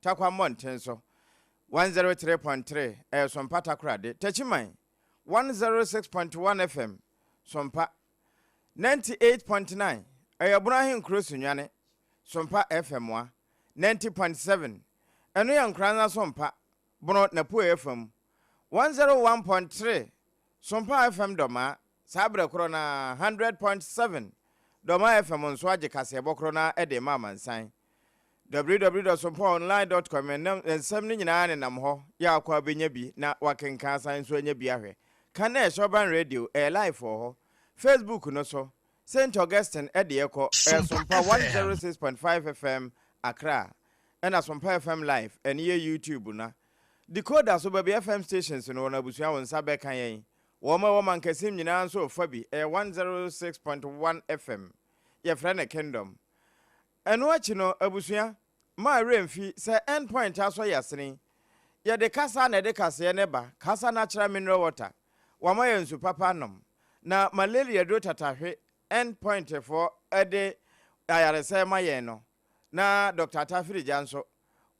Tarkwa mmɔnten so, 103.3 ɛyɛ Sompa Takoradi, Techiman, 106.1 FM, Sompa, 98.9 ɛyɛ Bono Ahenkuro Sunyani, Sompa FM a, 90.7 ɛno yɛ Nkoranza Sompa, Bono n'apueeɛ fam, 101.3 Sompa FM Dɔmaa, saa berɛ korɔ no ara, 100.7 Dɔmaa FM nso agye kaseɛbɔ korɔ no ara de rema amansan. www.sompaonline.com Ɛnnɛ nsɛm no nyinaa nenam hɔ, yɛ a wokɔ a wobɛnya bi na woakenkan asan nso anya bi ahwɛ. Ka na ɛhyɛ Urban Radio, ɛyɛ live wɔ hɔ. Facebook no so, Saint Augustine deɛ kɔ, ɛyɛ Sompa 106.5 FM Accra, ɛna Sompa FM Live, ɛno yɛ YouTube na Decoder so baabi FM stations no wɔ no abusua wo nsa bɛka yɛn. Wɔn a ɛwɔ Mankasim nyinaa nso refa bi, ɛyɛ 106.1 FM, yɛfrɛ no Kingdom. Ɛno akyi no abusua, mma werɛ mfi sɛ End Point asɔ yɛ asene. Yɛde kasa na ɛde kaseɛ no ba, kasa natural mineral water, wɔama yɛn nsu papa anom. Na malaria duro tatahwe End Point foɔ de ayaresa rema yɛn no, Na Dɔkta Atafirigya nso,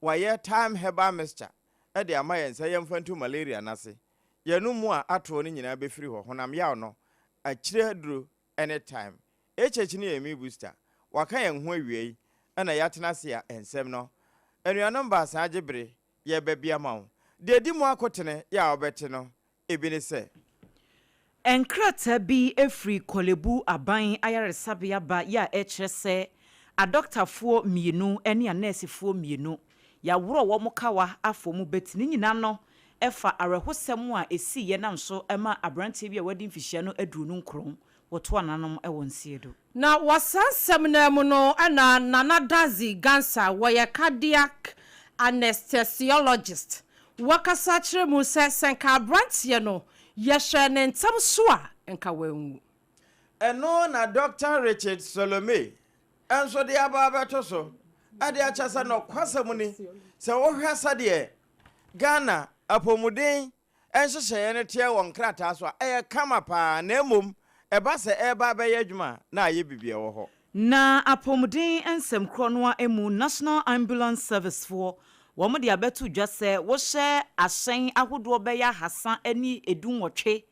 wayɛ Thyme Herbal Mixture de ama yɛn sɛ yɛmfa ntu malaria no ase. Yɛnom mu a, atoɔ no nyinaa bɛfiri hɔ. Honam yaw no, akyire aduro ne thyme. HH no yɛ immune booster. Waka yɛn ho awiei na yɛatena ase a nsɛm no. Anuanom baasa agye bere yɛreba bi ama wo. Deɛ ɛdi mu akotene yɛ a wobɛte no, Ebi ne sɛ. Nkrataa bi firi Korle-Bu Aban Ayaresabea ba yɛ a ɛkyerɛ sɛ adɔktafoɔ mmienu ne anɛɛsefoɔ mmienu yɛaworɔ wɔn kawa afa wɔn bati. Ne nyinaa no fa awerɛhosɛm a ɛsiiɛ nam so ma aberanteɛ bi a wadi mfihyia no 29 wɔto ananom wɔ nseɛ do. Na wɔ saa nsɛm no ara mu no na Nana Dadzie Gansa, wɔyɛ cardiac anesthesiologist, wɔkasa kyerɛ mu sɛ sɛ nka abranteɛ no yɛhwɛɛ no ntɛm so a nka wanwu. Ɛno na Dɔkta Richard Solomey nso de aba abɛto so de akyɛ sɛ nɔkwasɛm ni, sɛ wohwɛ sɛdeɛ Ghana apɔmuden nhyehyɛeɛ no teɛ wɔ nkrataa so a, ɛyɛ kama pa ara, na mmom ɛba sɛ ɛreba abɛyɛ adwuma a, na ayɛ biribi a ɛwɔ hɔ. Na apɔmuden nsɛm korɔ no ara mu, National Ambulance Service foɔ, wɔn de abɛto dwa sɛ wohyɛ ahyɛn ahodoɔ bɛyɛ ahasa ne du nwɔtwe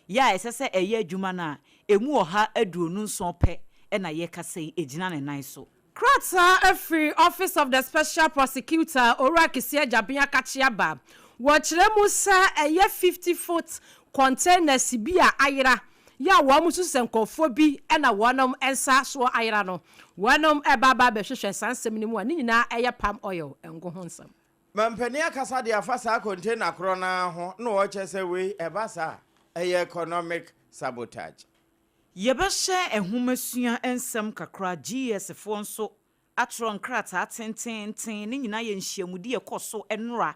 yɛ a ɛsɛ sɛ ɛyɛ adwuma no a, ɛmu 127 pɛ na yɛrekasa yi ɛgyina ne nan so. Krataa afiri Office of the Special Prosecutor, Owura Kissi Agyabeng Akakye aba. Wɔkyerɛ mu sɛ ɛyɛ 50 foot containers bi a ayera yɛ a wɔn susu sɛ nkorɔfoɔ bi na wɔn nsa soɔ ayera no. Wɔn reba aba abɛhwehwɛ saa nsɛm no mu a ne nyinaa ɛyɛ palm oil ngo ho nsɛm. Mampanin akasa de afa saa container korɔ no ara ho na ɔrekyerɛ sɛ wei ɛba saa a ɛyɛ economic sabotage. Yɛbɛhyɛ nhomasua nsɛm kakra, GES foɔ nso atwerɛ nkrataa tenteenten, ne nyinaa yɛ nhyiamudie a ɛkɔ so nnora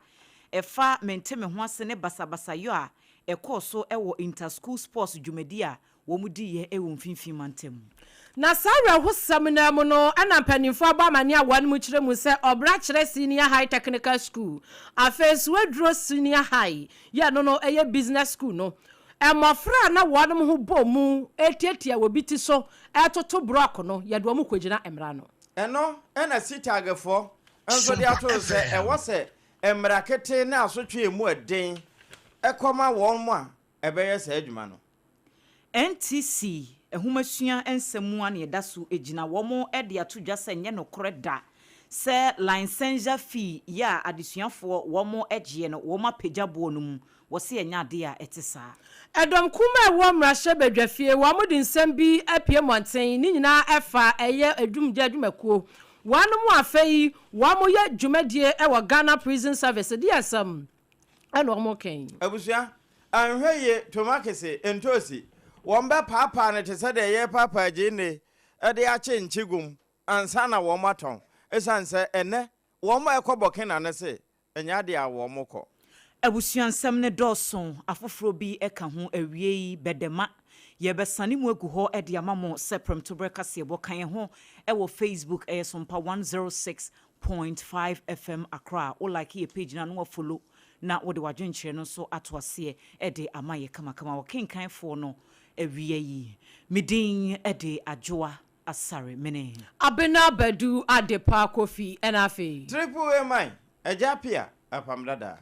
ɛfa mente-me-ho-ase ne basabasayɔ a ɛkɔɔ so wɔ inter-school sports dwumadie a wɔn diiɛ wɔ Mfimfini Mantam. Na saa awerɛhosɛm no ara mu no na mpanimfoɔ abɔ amaneɛ a wɔn kyerɛ mu sɛ ɔbra kyerɛ Senior High Technical School, afei nso aduro Senior High, yɛ no no yɛ Business School no. Mmɔfra a na wɔn ho bɔ mu retiatia obi ti so retoto borɔk no, yɛde wɔn kɔgyina mmara ano. Ɛno na CTAGfoɔ nso de ato sɛ ɛwɔ sɛ mmara ketee ne asotwe a emu ɛden kɔ ma wɔn a ɛbɛyɛ saa adwuma no. NTC nhomasua nsɛm mu a na ɛda so gyina. Wɔde ato dwa sɛ ɛnyɛ nokorɛ da sɛ licensure fee yɛ a adesuafoɔ wɔn gyeɛ no wɔn apagya boɔ no mu. Wɔse ɛnyɛ adeɛ a ɛte saa. Ɛdɔm kumaa a ɛwɔ mmarahyɛbadwafie, wɔn de nsɛm bi apue mmɔnten, ne nyinaa ɛfa ɛyɛ adwumgya adwumakuo, wɔnom a afei wɔn yɛ dwumadie wɔ Ghana Prison Service deɛ nsɛm ɛna wɔn reka yi. Abusua, anhwɛ yie, tomakese, ntoosi, wɔn bɛ paapaa no te sɛ deɛ yɛrepaapaa gyeene de akye nkyegum ansa na wɔn atɔn, ɛsiane sɛ ɛnnɛ wɔn a ɛkɔ Burkina no se Ɛnyɛ ade a wɔkɔ. Abusua nsɛm no dɔɔso, afoforɔ bi ka ho. Awiei bɛdɛma yɛbɛsane mu agu hɔ de ama mo sɛ prɛmtoberɛ kaseɛbɔ. Ka yɛn ho wɔ Facebook, ɛyɛ Sompa 106.5 FM Accra. Wo like yɛ page no a na woafollow na wode w'adwenkyerɛ no nso ato aseɛ de ama yɛ kamakama. Ɔkenkanfoɔ no awia yi, me din de Adwoa Asare Mene. Abena Badu Adepa Kofi ɛna afei. Triple A man. Agya Appiah, Apam Dada.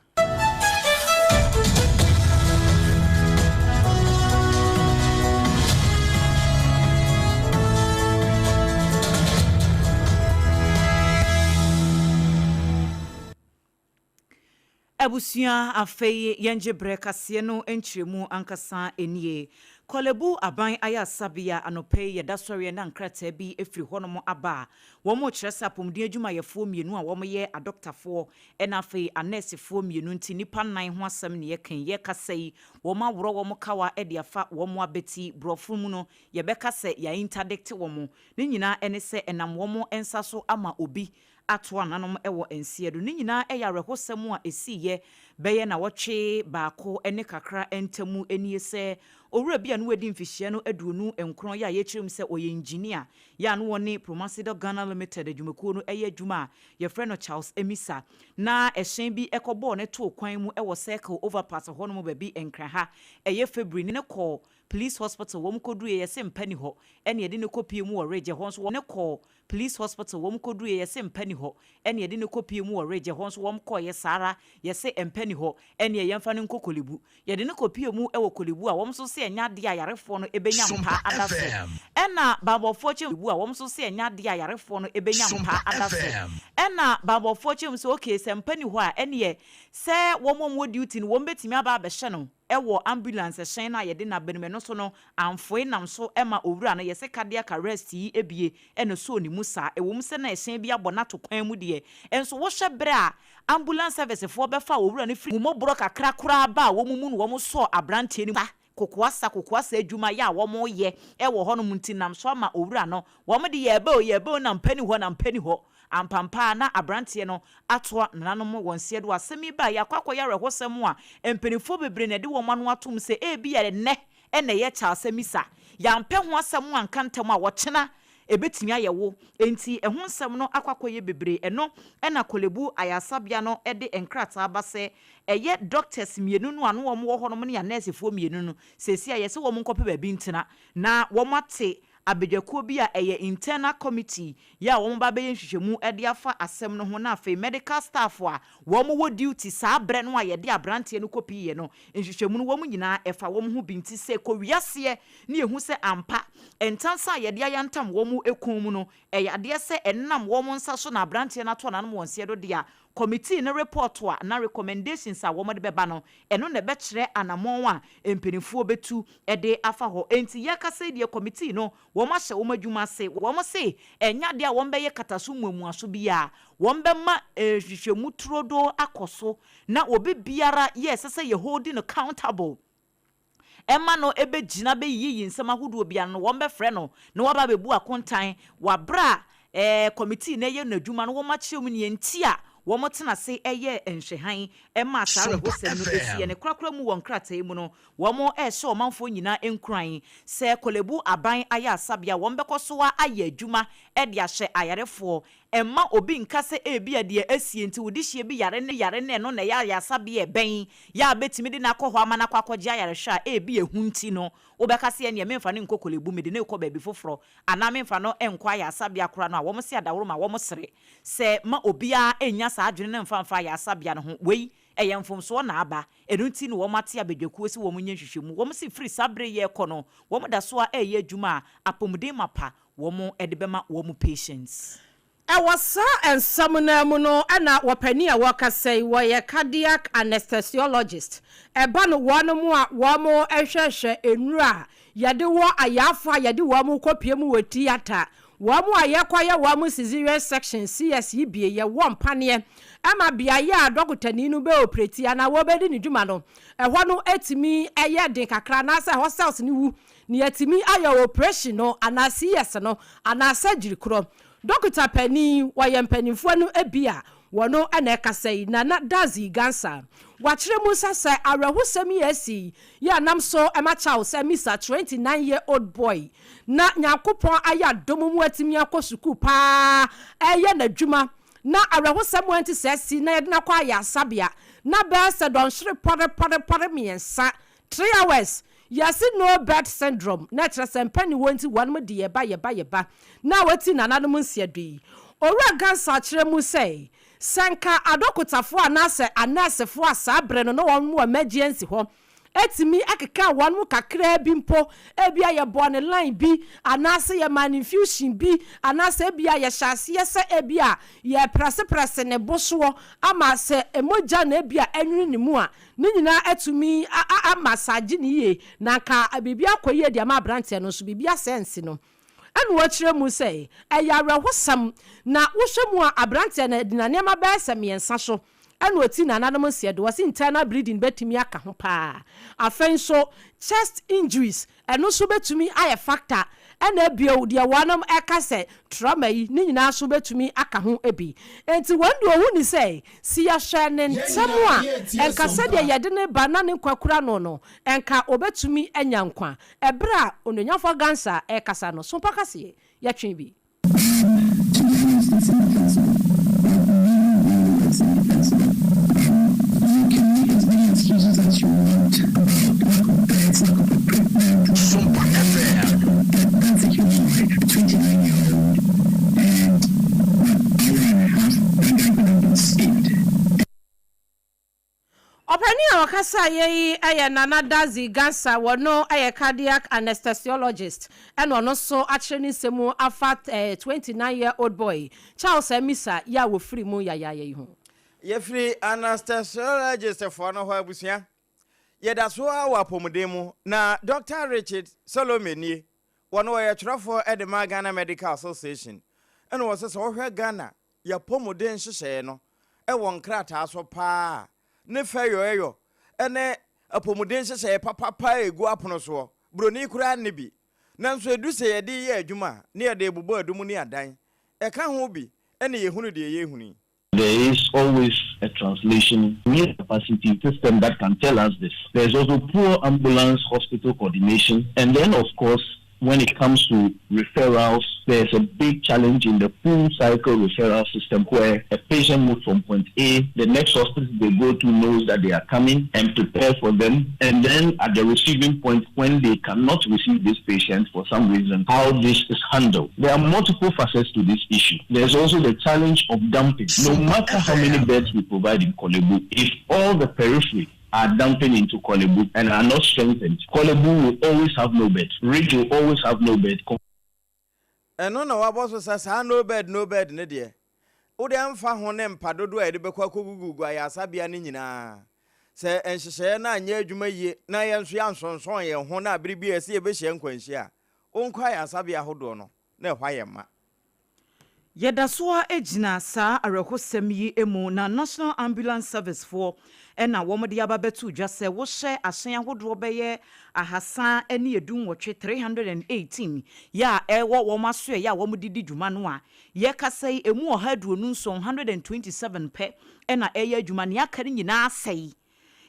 Abusua, afei yɛngye berɛ kaseɛ no nkyerɛmu ankasa nie. Korle-Bu Aban Ayarsabea anɔpa yi yɛda sɔreɛ na nkrataa bi firi hɔnom aba a wɔrekyerɛ sɛ apɔmuden adwumayɛfoɔ mmienu a wɔyɛ adɔktafoɔ ɛna afei anɛɛsefoɔ mmienu nti nnipa nnan ho asɛm na yɛka yi. Yɛrekasa yi wɔaworɔ wɔn kawa de afa wɔn abati. Borɔfo mu no yɛbɛka sɛ yɛaintadikte wɔn. Ne nyinaa ne sɛ ɛnam wɔn nsa so ama obi ato ananom wɔ nseɛ do. Ne nyinaa yɛ awerɛhosɛm a ɛsiiɛ bɛyɛ nawɔtwe baako ne kakra ntamu nie sɛ owura bi a na wadi mfihyia no 29 yɛ a yɛkyerɛ mu sɛ ɔyɛ engineer yɛ a na ɔne Promasidor Ghana Limited adwumakuo no yɛ adwuma a yɛfrɛ no Charles Amisa na ɛhyɛn bi kɔbɔɔ no too kwan mu wɔ Circle Overpass hɔnom baabi Nkran ha ɛyɛ February ne kɔɔ Police Hospital wɔn kɔduruiɛ yɛse mpa ni hɔ ɛna yɛde no kɔpie mu wɔ Ridge ɛhɔ nso wɔn kɔɔ Police hospital wɔn kɔduruiɛ yɛse mpa ni hɔ ɛne yɛde no kɔpie mu wɔ Ridge ɛhɔ nso wɔn kɔeɛ saa ara yɛse mpa ni hɔ ɛneɛ yɛmfa no nkɔ Korlebu yɛde no kɔpie mu wɔ Korlebu a wɔn nso se ɛnyɛ adeɛ a ayarefoɔ no bɛnya mpa ada so ɛna banbɔfoɔ kyɛ bu a wɔn nso se ɛnyɛ adeɛ a ayarefoɔ no bɛnya mpa ada so ɛna banbɔfoɔ kyɛ mu sɛ okay sɛ mpa ni hɔ a ɛneɛ sɛ wɔn a wɔwɔ duty no wɔn bɛtumi aba abɛhyɛ no wɔ ambulance hyɛn no a yɛde no aba no mu, ɛno so no, amfoe nam so ma owura no, yɛse cardiac arrest yi bie na ɛsɔɔ ne mu saa, ɛwom sɛ na ɛhyɛn bi abɔ no ato kwan mu deɛ, nso wohwɛ berɛ a ambulance service foɔ bɛfaa owura no firi ahummɔborɔ kakra koraa baa wɔn mu no wɔn sɔɔ abranteɛ no mu sa, kokoasa kokoasa adwuma yɛ a wɔn yɛ wɔ hɔnom nti nam so ama owura no, wɔn de yɛɛba o yɛɛba o na mpa ni hɔ na mpa ni hɔ. Ampampaa ara na aberanteɛ no atoa nananom wɔn seɛ do. Asɛm yi baeɛ akɔ akɔyɛ awerɛhosɛm a mpanimfoɔ bebree na ɛde wɔn ano atom sɛ ebia ɛnnɛ na ɛyɛ Charles Amisa. Yɛampɛ ho asɛm anka ntɛm a, ɔkyena ɛbɛtumi ayɛ wo. Enti ɛho nsɛm no akɔ akɔyɛ bebree. Ɛno na Korlebu Ayarsabea no de nkrataa ba sɛ ɛyɛ doctors mmienu no a na wɔwɔ hɔnom ne anɛɛsefoɔ mmienu no, seesei a yɛse wɔn nkɔpɛ baabi ntena na wɔate abadwakuo bi a ɛyɛ internal committee yɛ a wɔn ba abɛyɛ nhwehwɛmu de afa asɛm no ho na afei medical staff a wɔn wɔ duty saa berɛ no a yɛde abranteɛ no kɔpiiɛ no nhwehwɛmu no wɔn nyinaa ɛfa wɔn ho bi nti sɛ ɛkɔ wiaseɛ ne yɛhu sɛ ampa ntansa a yɛde ayantam wɔn kɔn mu no ɛyɛ adeɛ sɛ ɛnam wɔn nsa so na abranteɛ no ato ananom wɔn seɛ do deɛ a committee no report a na recommendations a wɔn de bɛba no ɛno na ɛbɛkyerɛ anamɔn a mpaninfoɔ bɛtu de afa hɔ. Enti yɛrekasa yi deɛ committee no wɔn ahyɛ wɔn adwuma ase. Wɔn se ɛnyɛ adeɛ a wɔn bɛyɛ kataso mmuamuaso biara. Wɔn bɛma nhwehwɛmu turodoo akɔ so na obi biara yɛ ɛsɛ sɛ yɛ holdi no countable ɛma no bɛgyina bɛyiyiyi nsɛm ahodoɔ biara no wɔn bɛfrɛ no na waba abɛbu akontan wɔ aberɛ a committee no reyɛ n'adwuma no wɔn akyerɛ mu nea nti a wɔtena ase yɛɛ nhwɛhan maa saa awerɛhosɛm no siiɛ. Ne korakora mu wɔ nkrataa yi mu no, wɔrehyɛ ɔmanfoɔ nyinaa nkuran sɛ Korle-Bu Aban Ayaresabea wɔbɛkɔ so ara ayɛ adwuma de ahyɛ ayarefoɔ. Mma obi nka sɛ ebia deɛ asie nti wo dehyeɛ bi yare ne yare na ɛno na ɛyɛ ayaresabea a ɛbɛn yɛ a bɛtumi de no akɔ hɔ ama no akɔ akɔgye ayarehwɛ a ebia ɛhu nti no wobɛka sɛ ɛnneɛ memfa no nkɔ Korle-Bu mede no rekɔ baabi foforɔ anaa memfa no nkɔ ayaresabea koraa no a wɔse adaworoma wɔsere sɛ ma obiara nnya saa adwene no mfa mfa ayaresabea no ho. Wei ɛyɛ mfomsoɔ na aba, ɛno nti na wɔn ate abadwakuo sɛ wɔn nyɛ nhwehwɛmu. Wɔn se firi saa berɛ yi rekɔ no, wɔn da so ara reyɛ adwuma a apɔmuden mapa wɔn de bɛma wɔn patients. Ɛwɔ saa nsɛm no ara mu no na wɔpanin a wɔrekasa yi, wɔyɛ cardiac anesthesiologist. Ɛba no wɔnom a wɔhwɛhwɛ nnuro a yɛde wɔ ayaafo a yɛde wɔn kɔpue mu wɔ theatre, Wɔn a yɛkɔyɛ wɔn caesarean section, CS, yi bie, yɛwɔ mpaneɛ ma beaeɛ a dɔkotani no bɛ operate anaa wɔbɛdi ne dwuma no, ɛhɔ no tumi yɛ den kakra anaasɛ ɛhɔ cells no wu na yɛatumi ayɛ operation no anaa CS no anaa surgery korɔ. Dɔkota panin, wɔyɛ mpanimfoɔ no bi a Wɔno na ɛkasa yi, Nana Dadzie Gansa. Wakyerɛ mu nsa sɛ awerɛhosɛm yi a asi yi yɛ anam so ma Charles Amissah, 29 year old boy, na Nyankopɔn ayɛ adom mu atumi akɔ sukuu paa ɛreyɛ n'adwuma na awerɛhosɛm a ɛnte saa asi na yɛde no akɔ ayaresabea na bɛyɛ sɛ dɔnhwere pɔrepɔrepɔre mmiɛnsa, 3 hours, yɛse no bed syndrome na ɛkyerɛ sɛ mpaniwɔ nti wɔnom de yɛba yɛba yɛba na wɔati nananom nsiadu yi. Owura Gansa kyerɛ mu sɛ. Sɛ nka adɔkotafoɔ anaasɛ anɛɛsefoɔ a saa berɛ no na wɔn wɔ emergency hɔ etumi akeka wɔn mu kakraa bi mpo, ebi a yɛbɔ ne line bi anaasɛ yɛma no infusion bi, anaasɛ ebi a yɛhyɛ aseɛ sɛ ebi a yɛprɛseprɛse ne bo soɔ ama sɛ emogya na ebi a ɛnwene ne mu a, ne nyinaa atumi ama sagye ne yie na nka biribi akɔ yie de ama aberanteɛ no nso biribi asɛ nsi no. Ɛna wɔkyerɛ mu sɛ ɛyɛ awerɛhosɛm na wohwɛ mu a, aberanteɛ no gyina nneɛma bɛyɛ sɛ mmiɛnsa so ɛna ɔti nananom nseɛ do. Wɔsi internal bleeding bɛtumi aka ho paa. Afei nso chest injuries, ɛno nso bɛtumi ayɛ factor. Ɛna ebio deɛ wɔnom ɛka sɛ trauma yi ne nyinaa nso bɛtumi aka ho bi. Nti wɔn de ohu ni sɛ si yɛhwɛ ne ntɛm a, ɛnka sɛdeɛ yɛde ne ba na ne nkwa kura no, ɛnka obɛtumi anya nkwa. Ɛberɛ a onuonyamfoɔ Gansa ɛrekasa no, Sompa kaseɛ yɛtwe bi. To be honest, it's indefensible. Like, really, really, it's indefensible. You can make as many excuses as you want about lack of beds, lack of equipment. Sompa FM. That's a human life. A 29 year old, and what, hour and a half, that guy could have been saved. Ɔpanin a ɔkasa yɛ yi yɛ Nana Dazi Gansa. Wɔno yɛ cardiac anesthesiologist, ɛna ɔno nso akyerɛ ne nsɛm afa 29 year old boy Charles Amisa yɛ a wɔfiri mu yayaya yi ho. Yɛfiri anesthesiologist foɔ no hɔ, abusua, yɛda so a wɔ apɔmuden mu na Dr Richard Solome nie. Wɔno wɔyɛ twerɛfoɔ de ma Ghana Medical Association, ɛna wɔ sɛ wohwɛ Ghana yɛapɔmuden nhyehyɛeɛ no ɛwɔ nkrataa so paa ne fɛyɔɛyɔ ɛne apɔmuden nhyehyɛeɛ papapa a ɛgu apono soɔ, buroni koraa nne bi, nanso ɛdu sɛ yɛde yɛ adwuma a, ne yɛde bobɔ adum ne adan ɛka ho bi, ɛne yɛhunu deɛ yɛhunu yi. There is always a translation near capacity system that can tell us this. There's also poor ambulance hospital coordination. And then, of course, when it comes to referrals, there's a big challenge in the full cycle referral system where a patient moves from point A, the next hospital they go to knows that they are coming and prepare for them. And then at the receiving point, when they cannot receive this patient for some reason, how this is handled. There are multiple facets to this issue. There's also the challenge of dumping. No matter how many beds we provide in Korle Bu, if all the periphery are dumping into Korle Bu and are not strengthened, Korle Bu will always have no bed. Ridge will always have no bed. Ɛno na wabɔ so sɛ saa no bed, no bed ne deɛ wode amfa ho ne mpa dodoɔ a yɛde bɛkɔ akɔgugugu ayaresabea no nyinaa, sɛ nhyehyɛeɛ no anyɛ adwuma yie na yɛn nso yɛansonsɔn yɛn ho na abere bi a ɛsɛ yɛbɛhyia nkwanhyia a, wonkɔ ayaresabea ahodoɔ no na ɛhɔ ayɛ ma. Yɛda so a gyina saa awerɛhosɛm yi mu na National Ambulance Service foɔ ɛna wɔn de aba bɛto dwa sɛ wohyɛ ahyɛn ahodoɔ bɛyɛ 318, 318 yɛ a ɛwɔ wɔn aso yɛ a wɔn de di dwuma no a yɛkasa yi, emu 127, 127 pɛ ɛna ɛyɛ adwuma. Nea aka no nyinaa asɛe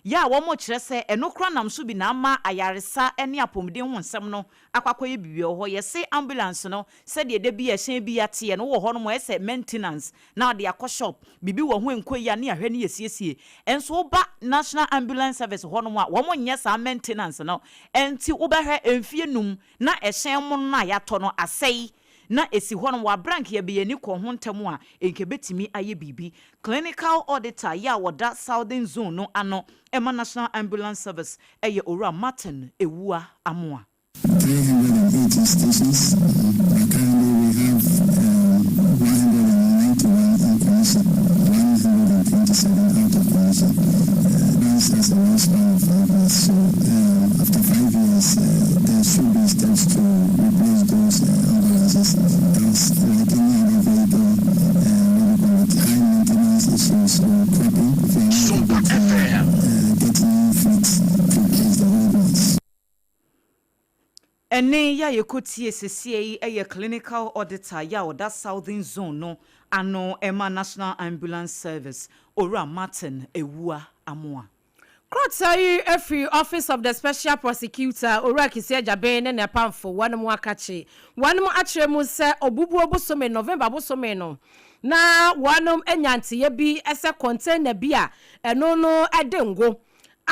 yɛ a wɔn kyerɛ sɛ ɛno kora nam so bi na ama ayaresa ne apɔmuden ho nsɛm no akɔ akɔyɛ biribi wɔ hɔ. Yɛse ambulance no, sɛdeɛ da bi ɛhyɛn bi ateɛ no wɔ hɔ nom, ɛsɛ maintenance na ɔde akɔ shop, biribi wɔ ho nkɔ yi a ne ahwɛ ne yɛsiesie. Ɛnso woba National Ambulance Service hɔ nom a, wɔn nyɛ saa maintenance no. Ɛnti wobɛhwɛ mfie 5 na ɛhyɛn mo no a yɛatɔ no asɛe na esi hɔ no. Wabrank yɛbɛyɛ ni kɔ ho ntɛm a nka bɛtumi ayɛ biribi. Clinical auditor yɛ a wɔda Southern Zone no ano ɛma National Ambulance Service ɛyɛ Owura Martin Ewua Amoa. 318 stations. Currently we have 191 in commission, 127 out of commission. That's has a lifespan of 5 years. So after 5 years, there should be steps to replace those ambulances. That's like any other vehicle, what do you call it, high maintenance issues or creeping. If you are not able to get new fleets to replace the old ones. Ɛne yɛ a yɛkɔtie sesie yi yɛ clinical auditor yɛ a ɔda Southern Zone no ano ɛma National Ambulance Service, Owura Martin Ewua Amoa. Krataa yi afiri Office of the Special Prosecutor, Owura Kissi Agyebeng ne nepamfo wɔn mu akakye wɔn mu akyerɛ mu sɛ obubuo bosome, November bosome no, na wɔn anya nteɛ bi sɛ container bi a ɛno no de ngo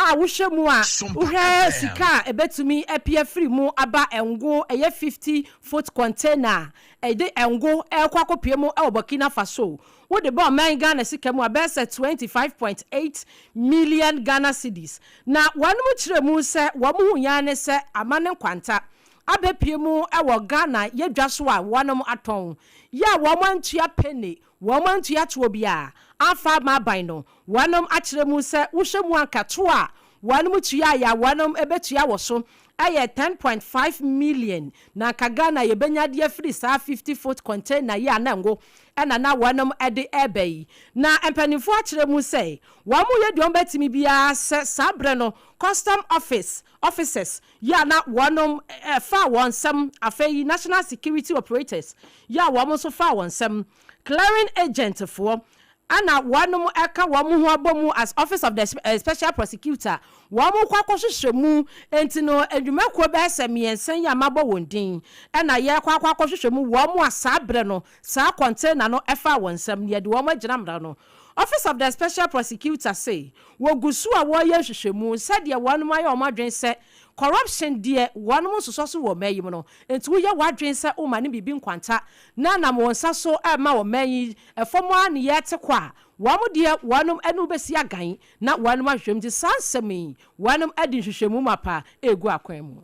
A wohwɛ mu a, wohwɛ sika a ɛbɛtumi apue afiri mu aba ngo, ɛyɛ 50 foot container a ɛde ngo ɛrekɔ akɔpue mu wɔ Burkina Faso. Wode ba ɔman Ghana sika mu a, ɛbɛyɛ sɛ 25.8 million Ghana cedis. Na wɔnom kyerɛ mu sɛ wɔn hu yɛn ne sɛ ama ne nkwanta abɛpue mu wɔ Ghana yɛ dwa so a wɔnom atɔn. Yɛ a wɔn antua penny, wɔn antua toɔ biara amfa ama aban no. Wɔnom akyerɛ mu sɛ wohwɛ mu anka toɔ a wɔnom tua yɛ a wɔnom bɛtua wɔ so ɛyɛ 10.5 million, na anka Ghana yɛbɛnya de afiri saa 50 foot container yi a na ngo ɛna na wɔnom de ɛreba yi. Na mpanimfoɔ akyerɛ mu sɛ wɔn yɛ deɛ wɔn bɛtumi biara sɛ saa berɛ no custom office officers yi a na wɔnom ɛfa wɔn nsɛm, afei national security operators yi a wɔn nso fa wɔn nsɛm, clearing agent foɔ, ana wɔnom ɛka wɔn ho abɔ mu as Office of the Special Prosecutor, wɔn kɔ akɔhwehwɛ mu. Nti no ndwumakuo bɛyɛ sɛ mmiɛnsa yi a mabɔ wɔn din ɛna yɛkɔ akɔhwehwɛ mu, wɔn a saa berɛ no saa container no ɛfa wɔn nsam, yɛde wɔn agyina mmara no. Office of the Special Prosecutor say wɔgu so a wɔreyɛ nhwehwɛmu sɛdeɛ wɔnom ayɛ wɔn adwene sɛ corruption deɛ, wɔnom nsosɔ so wɔ ɔman yi mu no. Nti woyɛ w'adwene sɛ woma ne biribi nkwanta na nam wɔn nsa so ɛma ɔman yi ɛfɔm a ne yɛte kɔ a, wɔn deɛ wɔnom ɛne wobɛsi agan na wɔnom ahwehwɛ mu. Nti saa nsɛm yi, wɔnom adi nhwehwɛmu mapa egu akwan mu.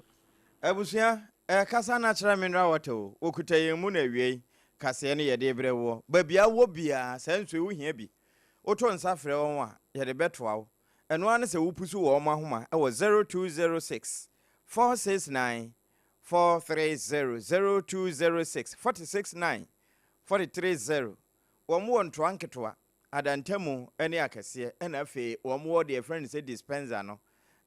Abusua, ɛkasa no akyerɛ mineral water o, wɔkuta yɛn mu na awiei kaseɛ no yɛde brɛ woɔ. Baabi a wɔ biara, saa nsuo yi wohia bi, woto nsa frɛ wɔn a, yɛde bɛtoa wo. Ɛno ara ne sɛ wopusu wɔn ahoma ɛwɔ 0206 469 430, 0206 469 430. Wɔn wɔ ntoa nketewa, adantamu ne akɛseɛ, ɛna afei wɔn wɔ deɛ yɛfrɛ no sɛ dispenser no,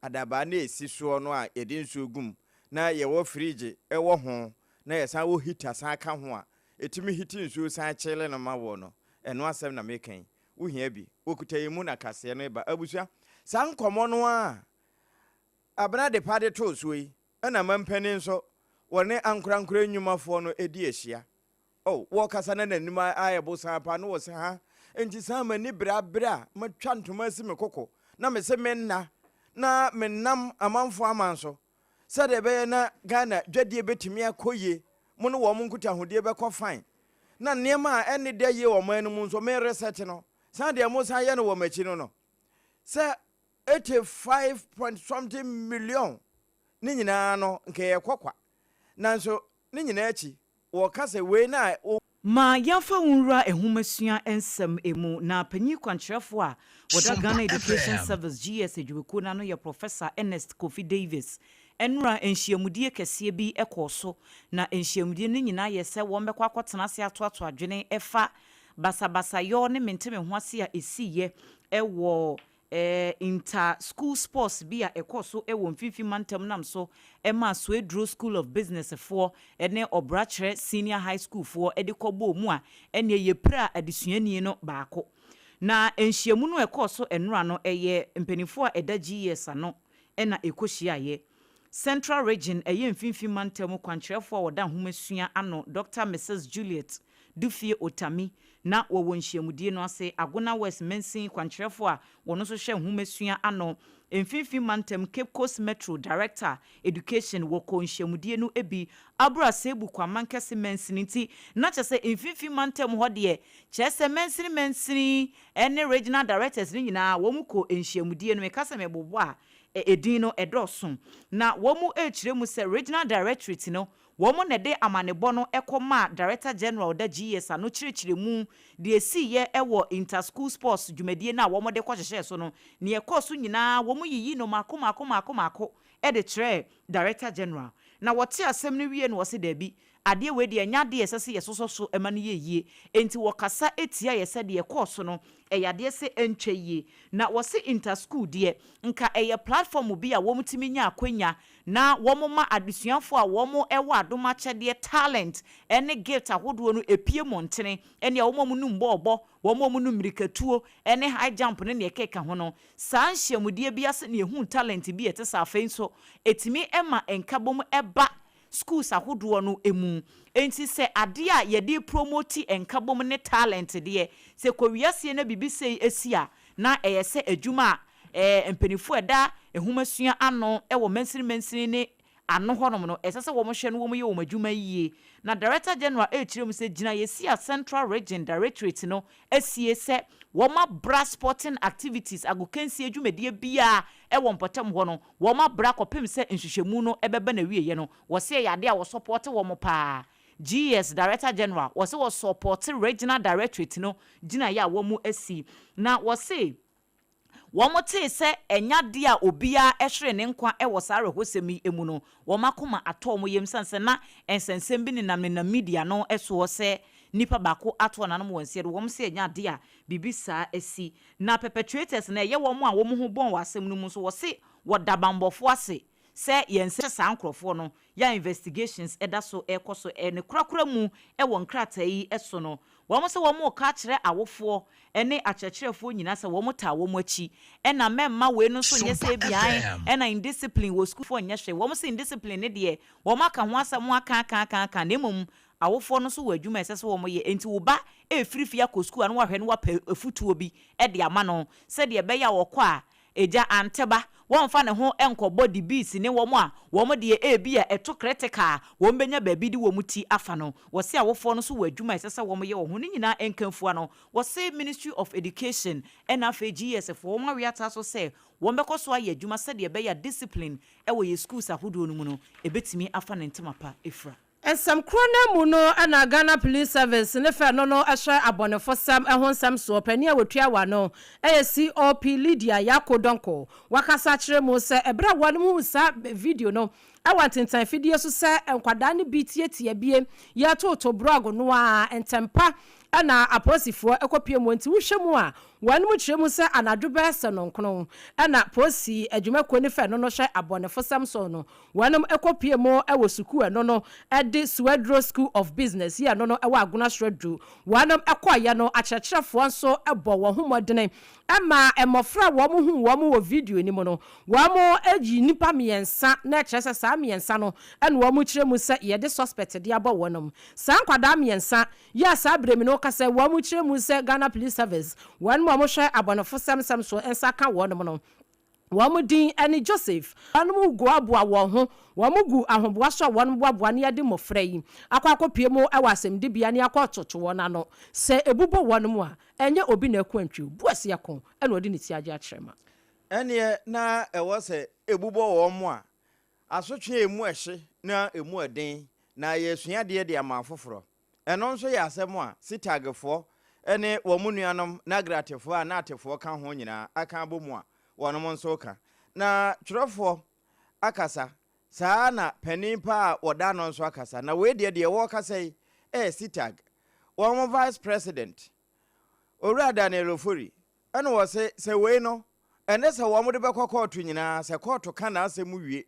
adabaa na esi soɔ no a yɛde nsuo gum, na yɛwɔ fridge ɛwɔ ho, na yɛsan wɔ heater san ka ho a ɛtumi heat nsuo san kyele no ma wɔ no. Ɛno asɛm na meka yi. Wohia bi, wɔkuta yɛn mu na kaseɛ no ba. Abusua, saa nkɔmmɔ no a Abena de pa de too soɔ yi, ɛna mampanin nso wɔne ankorankora nnwumafoɔ no di ahyia. Oh, wɔkasa na n'anim ayɛ bosan pa na wɔsɛ ha nti saa m'ani bere abere a matwa ntoma asi me koko na me se menna na menam amanfoɔ aman so sɛdeɛ ɛbɛyɛ na Ghana dwadie bɛtumi akɔ yie, mo ne wɔn nkutahodie bɛkɔ fine, na nneɛma a ɛne da yie wɔ ɔman no mu nso me reset no saa deɛ mo san yɛ no wɔ m'akyi no sɛ 85 point something million ne nyinaa no nka yɛkɔ kwa. Nanso ne nyinaa akyi, wɔka sɛ wei na Ma yɛmfa wo nwura nhomasua nsɛm mu. Na panyin kwankyerɛfoɔ a wɔda Ghana Education Service, GES adwumakuo no ano yɛ Professor Ernest Kofi Davis. Ɛnora nhyiamudie kɛseɛ bi kɔɔ so, na nhyiamudie no nyinaa yɛ sɛ wɔn bɛkɔ akɔtena ase atoato adwene ɛfa basabasayɔ ne mente me ho ase a ɛsiiɛ ɛwɔ inter school sports bi a ɛkɔ so ɛwɔ Mfimfini Mantam, nam so ɛma Soeduro School of Business foɔ ɛne Ɔbrakyerɛ Senior High School foɔ ɛde kɔbɔɔ mu a ɛne yɛpira adesuani no baako. Na nhyiamu no ɛkɔɔ so ɛnora no, ɛyɛ mpanimfoɔ a ɛda GES ano ɛna ɛkɔhyiaeɛ. Central Region, ɛyɛ Mfimfini Mantam kwankyerɛfoɔ a wɔda ahomasua ano, Dr Mrs Juliet Dufie Otami, na wɔwɔ nhyiamudie no ase. Agona West Mansin kwankyerɛfoɔ a wɔn nso hwɛ nhomasua ano, Mfimfini Mantam Cape Coast Metro Director Education wɔkɔ nhyiamudie no bi. Abura Sebu Kwamankɛse mansini nti na kyerɛ sɛ Mfimfini Mantam hɔ deɛ, kyerɛ sɛ mansini mansini ne regional directors no nyinaa wɔn kɔ nhyiamudie no. Meka sɛ mebobɔ a, edin no ɛdɔɔso. Na wɔn mu rekyerɛ mu sɛ regional directorate no, wɔn na ɛde amanebɔ no kɔmaa Director General da GES ano, kyerɛkyerɛ mu deɛ esiiɛ ɛwɔ inter school sports dwumadie no a wɔn de kɔhyehyɛ so no, nea ɛkɔɔ so nyinaa wɔn yiyi no mako mako mako mako ɛde kyerɛ Director General. Na wɔte asɛm no wie no, wɔsi daabi, adeɛ wei deɛ, ɛnyɛ adeɛ ɛsɛ sɛ yɛsosɔ so ɛma no yɛ yie. Nti wɔkasa etia yɛ sɛ deɛ ɛkɔɔ so no ɛyɛ adeɛ sɛ ɛntwa yie. Na wɔsi inter school deɛ, nka ɛyɛ platform bi a wɔn tumi nya akwanya na wɔn ma adesuafoɔ a wɔn ɛwɔ adom akyɛdeɛ, talent ɛne gift ahodoɔ no epie mmɔntene, ɛne a wɔn a wɔn num bɔɔbɔ, wɔn a wɔn num mmirikatuo ɛne high jump ne nea ɛkeka ho no. Saa nhyiamudie bi ase na ehu talent bi a ɛte sɛ. Afei nso etumi ɛma nkabom ɛba schools ahodoɔ no emu. Nti sɛ adeɛ a yɛde promote nkabom ne talent deɛ, sɛ kɔwiaseɛ na biribi sei esi a, na ɛyɛ sɛ adwuma a Mpanimfoɔ a ɛda nhomasua ano wɔ mansini mansini ne ano hɔnom no, ɛsɛ sɛ wɔhwɛ na wɔyɛ wɔn adwuma yie. Na Director General rekyerɛ mu sɛ gyinaeɛsi a Central Region Directorate no asie sɛ wɔabra sporting activities, agokansie dwumadie biara wɔ mpɔtam hɔ no, wɔabra kɔpem sɛ nhwehwɛmu no bɛba n'awieɛ no, wɔse ɛyɛ adeɛ a wɔsɔpɔɔte wɔn paa. GS Director General, wɔse wɔsɔpɔɔte Regional Directorate no gyinaeɛ a wɔasi. Na wɔse. Wɔtee sɛ ɛnyɛ adeɛ a obiara hwere ne nkwa wɔ saa awerɛhosɛm yi mu no, wɔn akoma atɔ wɔn yam esiane sɛ na nsɛnsɛm bi nenamnenam media no soɔ sɛ nipa baako ato ɔnanom wɔ nseɛ do. Wɔn se ɛnyɛ adeɛ a biribi saa asi. Na perpetrators no, ɛyɛ wɔn a wɔn ho bɔn wɔ asɛm no mu nso, wɔse wɔda banbɔfoɔ ase sɛ yɛn nsa saa nkorɔfoɔ no yɛ a investigations da so rekɔ so ne korakora mu wɔ nkrataa yi so no, wɔn sɛ wɔn reka akyerɛ awofoɔ ne akyerɛkyerɛfoɔ nyinaa sɛ wɔn taa wɔn akyi ɛna mɛmma wei no nso nyɛ sɛ ebia ɛna indiscipline wɔ sukuufoɔ nyɛ hwee, wɔn sɛ indiscipline ne deɛ wɔn aka ho asɛm aka aka aka aka na mmom awofoɔ no nso wɔ adwuma a ɛsɛ sɛ wɔn yɛ, enti wo ba refiri fie akɔ sukuu a na wahwɛ na wapɛ afutuo bi de ama no sɛdeɛ ɛbɛyɛ a ɔkɔ a Agya Anteba, wɔmfa ne ho nkɔbɔ Dibees ne wɔn a wɔn deɛ ebia ɛto critical a wɔbɛnya baabi de wɔn ti afa no. Wɔse awofoɔ no nso wɔ adwuma a ɛsɛ sɛ wɔyɛ wɔ ho. Ne nyinaa nkamfua no, wɔse Ministry of Education ɛna afei GES foɔ wɔn awe ataa so sɛ wɔbɛkɔ so ayɛ adwuma sɛdeɛ ɛbɛyɛ a discipline wɔ yɛn schools ahodoɔ no mu no ɛbɛtumi afa ne ntoma pa afira. Nsɛm korɔ no ara mu no na Ghana Police Service ne fɛ no no hwɛ abɔnefosɛm ho nsɛm soɔ panin a wɔtua wɔ ano yɛ COP Lydia Yako Donkor. Wakasa akyerɛ mu sɛ ɛberɛ a wɔnom huu saa video no wɔ ntentan fidie so sɛ nkwadaa no bi tiatia bie yɛtoto brɔg no ara ntɛmpa na apolisifoɔ kɔpue mu. Nti wohwɛ mu a wɔnom kyerɛ mu sɛ anadwo bɛyɛ sɛ nɔnkron na polisi adwumakuo ne fɛ no no hwɛ abɔnefosɛm so no Wɔnom kɔ pue mu wɔ sukuu ɛno no de Swedro School of Business yi ɛno no wɔ Agona Swedru. Wɔnom kɔeɛ no akyerɛkyerɛfoɔ nso bɔ wɔn ho mmɔdene ma mmɔfra a wɔn huu wɔn wɔ video no mu no wɔn yi nnipa mmiɛnsa na ɛkyerɛ sɛ saa mmiɛnsa no na wɔn kyerɛ mu sɛ yɛde suspect de abɔ wɔnom. Saa nkwadaa mmiɛnsa yi a saa berɛ mu no woka sɛ wɔn kyerɛ mu sɛ Ghana Police Service wɔnom a wɔhwɛ abɔnefosɛm nsɛm so nsa ka wɔnom no Wɔn din ne Joseph. Wɔn boaboa wɔn ho, wɔn gu ahoboa so a wɔn boaboa ne yɛde mmɔfra yi akɔ akɔpue mu wɔ asɛmdibea ne akɔ toto wɔn ano. Sɛ ebu bɔ wɔn mu a, ɛnyɛ obi na ɛko antwiw. Boasia ko na ɔde ne ti agye akyerɛ ma. Ɛnneɛ na ɛwɔ sɛ ebu bɔ wɔn mu a, asotwe a emu ɛhye na emu ɛden, na yɛresua adeɛ de ama afoforɔ. Ɛno nso yɛ asɛm a Sitagfoɔ ne wɔn nuanom Nagratefoɔ a Naatefoɔ ka ho nyinaa aka abɔ mu a wɔnom nso reka. Na twerɛfoɔ akasa, saa ara na panin pa a wɔda ano nso akasa. Na wei deɛ, deɛ wɔrekasa yi yɛ Sitag, wɔn Vice President, Owura Daniel Ofori, Ɛna wɔse, sɛ wei no, ɛne sɛ wɔn de bɛkɔ kɔɔto nyinaa, sɛ kɔɔto ka n'asɛm wie,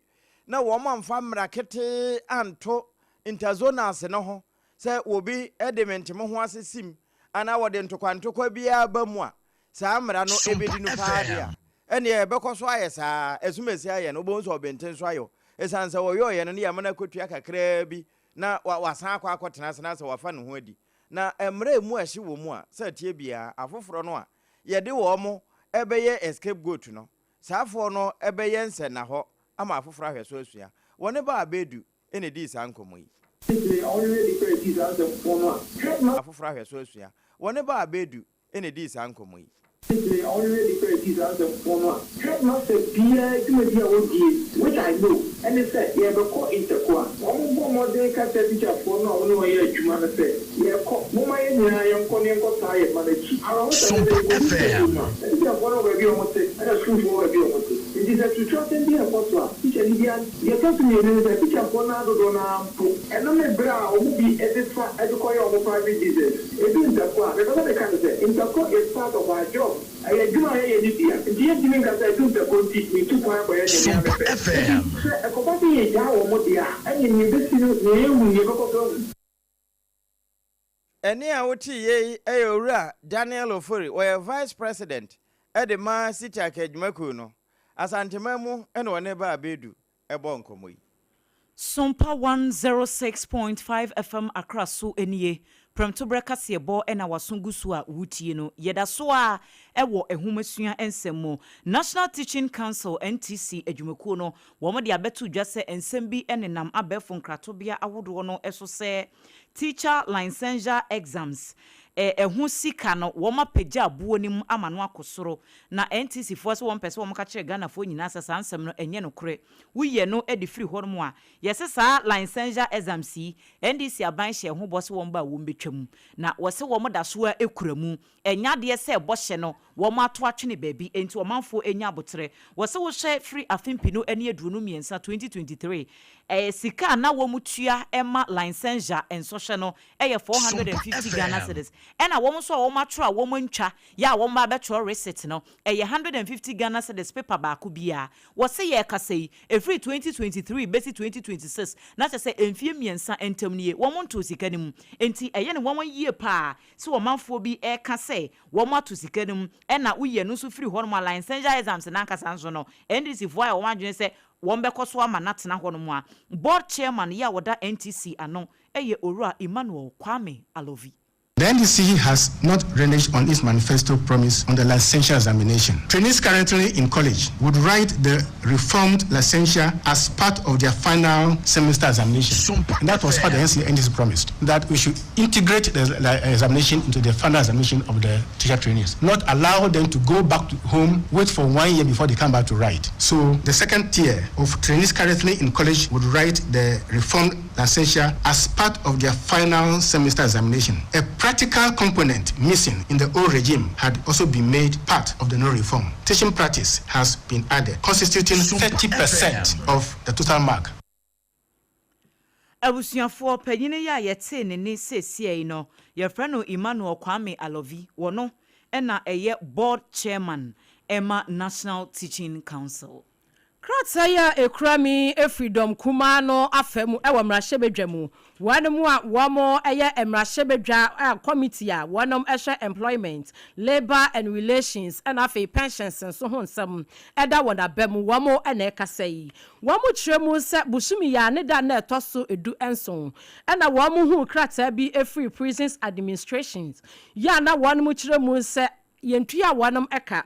na wɔn amfa mmara ketee anto interzonals no ho sɛ obi de mente-mo-ho-ase sim anaa wɔde ntokwa-ntokwa biara ba mu a, saa mmara no bɛdi no paa deɛ a, ɛnneɛ ɛbɛkɔ so ayɛ saa ara. Asumasi ayɛ no, wobɛhu sɛ ɔbenten nso ayɔ. Ɛsiane sɛ wɔyɔeɛ no, ne yɛama no akɔtua kakraa bi na wasan akɔ akɔtena ase na asɛ wafa ne ho adi. Na mmara a emu ɛhye wɔ mu a sɛ ɛteɛ biara, afoforɔ no a yɛde wɔn bɛyɛ scapegoat no, saa afoɔ no bɛyɛ nsɛnnahɔ ama afoforɔ ahwɛ so asua. Wɔne Baal Bedu na ɛdii saa nkɔmmɔ yi. Afoforɔ ahwɛ so asua. Wɔne Baal Bedu na edii saa nkɔmmɔ yi. Nti ɔno ne nipa a ɛdii saa nsɛm fo no a headmaster biara dwumadi a wɔdie, which I know, ɛne sɛ yɛrebɛkɔ Ntaku a, wɔbɔ mmɔden ka kyerɛ tikyafoɔ no a wɔne wɔn yɛ adwuma no sɛ, yɛrekɔ, momma yɛn nyinaa yɛnkɔ na yɛnkɔtaa yɛn mma no akyi. Awerɛhosɛm ne sɛ yɛkɔdu stadium a, na tikyafoɔ no wɔ baabi a wɔte, ɛna sukuufoɔ wɔ baabi a wɔte. Nti sɛ tuturasɛm bi rekɔ so a, tikyani biara. Deɛ ɛtɔ so mmienu ne sɛ, tikyafoɔ no ara dodoɔ no ara mpo, ɛno ne berɛ a wɔn bi de fa de kɔyɛ wɔn private business. Ɛdu ntako a, mepɛ sɛ meka ne sɛ, ntako is part of our job. Ɛyɛ adwuma a yɛyɛ no bi a, nti yɛntumi nka sɛ ɛdu ntako nti metu kwan akɔyɛ deɛ me ara mepɛ. Nti sɛ ɛkɔba sɛ yɛgyaa wɔn deɛ a, ɛnneɛ nea ɛbɛsi no, nea yɛnhu no, yɛbɛkɔ so ahu. Ɛnne a wotee yei yɛ Owura Daniel Ofori, ɔyɛ Vice President de ma CITAC adwumakuo no. Asanteman mu na ɔne Baa Bedu bɔɔ nkɔmmɔ yi. Sompa 106.5 FM Accra so nie. Prɛmtoberɛ kaseɛbɔ na waso gu so a wotie no. Yɛda so ara wɔ nhomasua nsɛm mu. National Teaching Council, NTC, adwumakuo no, wɔde abɛto dwa sɛ nsɛm bi nenam abɛɛfo nkratobea ahodoɔ no so sɛ Teacher Licensure Exams, ɛho sika no, wɔapagya aboɔ no mu ama no akɔ soro. Na NTC foɔ sɛ wɔmpɛ sɛ wɔka kyerɛ Ghanafoɔ nyinaa sɛ saa nsɛm no ɛnyɛ nokorɛ. Woyɛ no de firi hɔnom a, yɛse saa Licensure Exams yi, NDC aban hyɛɛ ho bɔ sɛ wɔn ba a wɔbɛtwa mu. Na wɔse wɔn da so ara kura mu. Ɛnyɛ adeɛ sɛ bɔhyɛ no wɔn ato atwene baabi, enti ɔmanfoɔ nya aboterɛ. Wɔse wohwɛ firi afe mpenu ne 23, 2023, ɛɛ sika a na wɔn tua ma licensure nsɔhwɛ no yɛ 450 Ghana cedis, ɛna wɔn nso a wɔn atwerɛ a wɔn antwa yɛ a wɔn ba abɛtwerɛ receipt no ɛyɛ 150 Ghana cedis paper baako biara. Wɔse yɛrekasa yi, ɛfiri 2023 bɛsi 2026, na kyerɛ sɛ mfie mmiɛnsa ntam nie, wɔn ntoo sika no mu. Enti ɛyɛ no nwanwa yie paa sɛ ɔmanfoɔ bi reka sɛ wɔato sika no mu ɛna woyi ɛno nso firi hɔnom a licensure exams no ankasa nso no NDC foɔ ayɛ wɔn adwene sɛ wɔbɛkɔ so ama no atena hɔnom a board chairman yi a ɔda NTC ano yɛ Owura Emmanuel Kwame Alovi. The NDC has not reneged on its manifesto promise on the licensure examination. Trainees currently in college would write the reformed licensure as part of their final semester examination. And that was what the NDC promised, that we should integrate the examination into the final examination of the teacher trainees, not allow them to go back to home, wait for one year before they come back to write. So the second tier of trainees currently in college would write the reformed licensure as part of their final semester examination. A practical component missing in the old regime had also been made part of the new reform. Teaching practice has been added, constituting 30% of the total mark. Abusuafoɔ, panyin yi a yɛtee ne ne seesia yi no, yɛfrɛ no Emmanuel Kwame Alovi. Wɔno ɛna ɛyɛ board chairman ɛma National Teaching Council. Krataa yi a ekura mi efiri dɔm kumaa no afa mu ɛwɔ mmarahyɛbadwa mu, wɔn mu a wɔn yɛ mmarahyɛbadwa a committee a wɔn hwɛ employment, labour and relations, ɛna afei pensions nso ho nsɛm ɛda wɔn aba mu, wɔn ɛna ɛkasa yi. Wɔn kyerɛ mu sɛ busumi yɛ ne da na ɛtɔ so 17 ɛna wɔn hu krataa bi efiri Prisons Administrations yɛ a na wɔn kyerɛ mu sɛ yɛntua wɔn ɛka.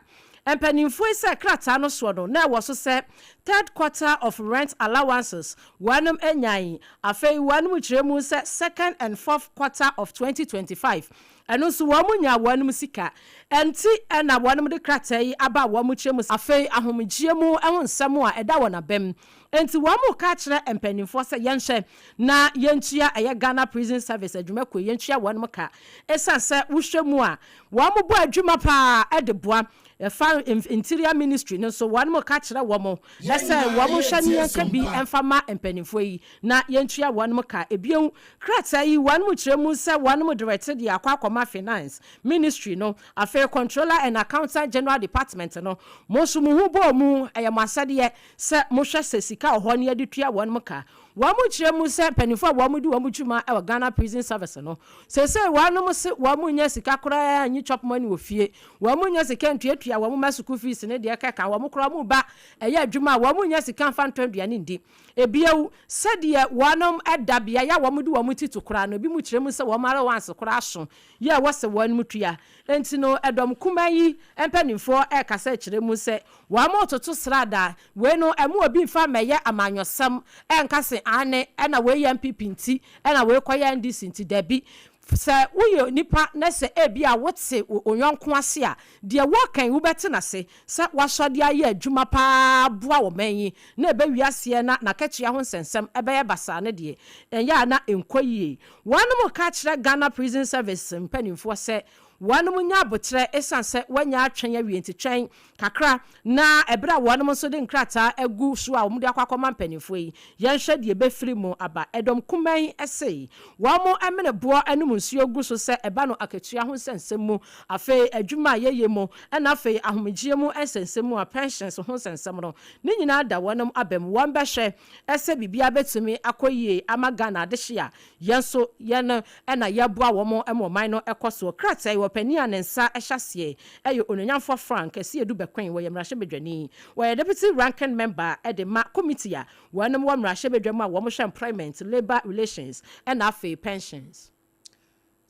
Mpanimfoɔ yi sɛ krataa no soɔ no, na ɛwɔ so sɛ third quarter of rent allowances wɔnom anyan. Afei wɔnom kyerɛ mu sɛ second and fourth quarter of 2025, ɛno nso wɔn nya wɔnom sika. Ɛnti ɛna wɔnom de krataa yi aba a wɔn kyerɛ mu afei ahomegyeɛ mu ɛho nsɛm a ɛda wɔn abam. Nti wɔn ka kyerɛ mpanimfoɔ sɛ yɛnhwɛ na yɛntua ɛyɛ Ghana Prison Service adwumakuo, yɛntua wɔnom ka, ɛsiane sɛ wohwɛ mu a wɔn bɔ adwuma paa ɛde boa. Ɛfa Interior Ministry no nso, wɔn ka kyerɛ wɔn ɛsɛ wɔn hwɛ ne yɛnka bi ɛmfa ma mpanimfoɔ yi na yɛntua wɔn ka. Ebien, krataa yi wɔn kyerɛ mu sɛ wɔn direct de akɔ akɔma Finance Ministry no, afei Controller and Accountant General Department no. Mo nso mo ho bɔɔ mu, ɛyɛ mo asɛdeɛ sɛ mohwɛ sɛ sika wɔ hɔ ne yɛde tua wɔn ka. Wɔn kyerɛ mu sɛ mpanimfoɔ a wɔn di wɔn dwuma wɔ Ghana Prison Service no, sese wɔn se wɔn nya sika koraa nyi chop money wɔ fie, wɔn nya sika ntuatua wɔn ma school fees ne deɛ kɛka wɔn koraa. Wɔn ba ɛyɛ adwuma a wɔn nya sika nfa ntɔ aduane ndi. Ebiewu sɛdeɛ wɔn ɛda beaeɛ a wɔn de wɔn ti to koraa no, ebi mu kyerɛ mu sɛ wɔn allowance koraa so yɛ ɛwɔ sɛ wɔn mu tua. Nti no ɛdɔm kuma yi mpanimfoɔ ɛrekasa kyerɛ mu sɛ wɔn toto sradaa wei no, ɛmu obi nfa mɛyɛ amanyɔsɛm ɛnka se ane ɛna wei yɛ NPP nti ɛna wei kɔyɛ NDC nti. Dabi, sɛ woyɛ nipa na sɛ ebi a wote onyɔnko ase a, deɛ wɔkan wobɛte n'ase sɛ wasɔde ayɛ adwuma paa boa wɔ man yi na ɛbɛwi aseɛ na n'akatua ho nsɛnsɛm ɛbɛyɛ basaa no deɛ, ɛnyɛ a na nkɔ yie. Wɔn ka kyerɛ Ghana Prison Service mpanimfoɔ sɛ wɔn nya abotrɛ, ɛsiane sɛ wɔanya atwɛn awie nti twɛn kakra na ɛberɛ a wɔn nso de nkrataa agu so a wɔn de akɔ akɔma mpanimfoɔ yi, yɛnhwɛ deɛ ɛbɛfiri mu aba. Ɛdɔm kuman ɛse wɔn mene boɔ anom nsuo gu so sɛ ɛba no akatua ho nsɛnsɛm mu, afei adwuma a yɛyɛ mu, ɛna afei ahomegyeɛ mu nsɛnsɛm mu a pensions ho nsɛnsɛm no ne nyinaa da wɔn aba mu. Wɔn bɛhwɛ ɛsɛ biribiara bɛtumi akɔ yie ama Ghana adehye a yɛn nso yɛn ɛna yɛboa wɔn ma ɔman no ɛkɔ soɔ. Krataa yi, wɔpanin a ne nsa ɛhyɛ aseɛ ɛyɛ Ononyamfoɔ Frank Asiedu Bekoe. Wɔyɛ mmarahyɛbadwani, wɔyɛ deputy ranking member ɛde ma committee a wɔnom wɔ mmarahyɛbadwa mu a wɔn hwɛ employment, labour relations, ɛna afei pensions.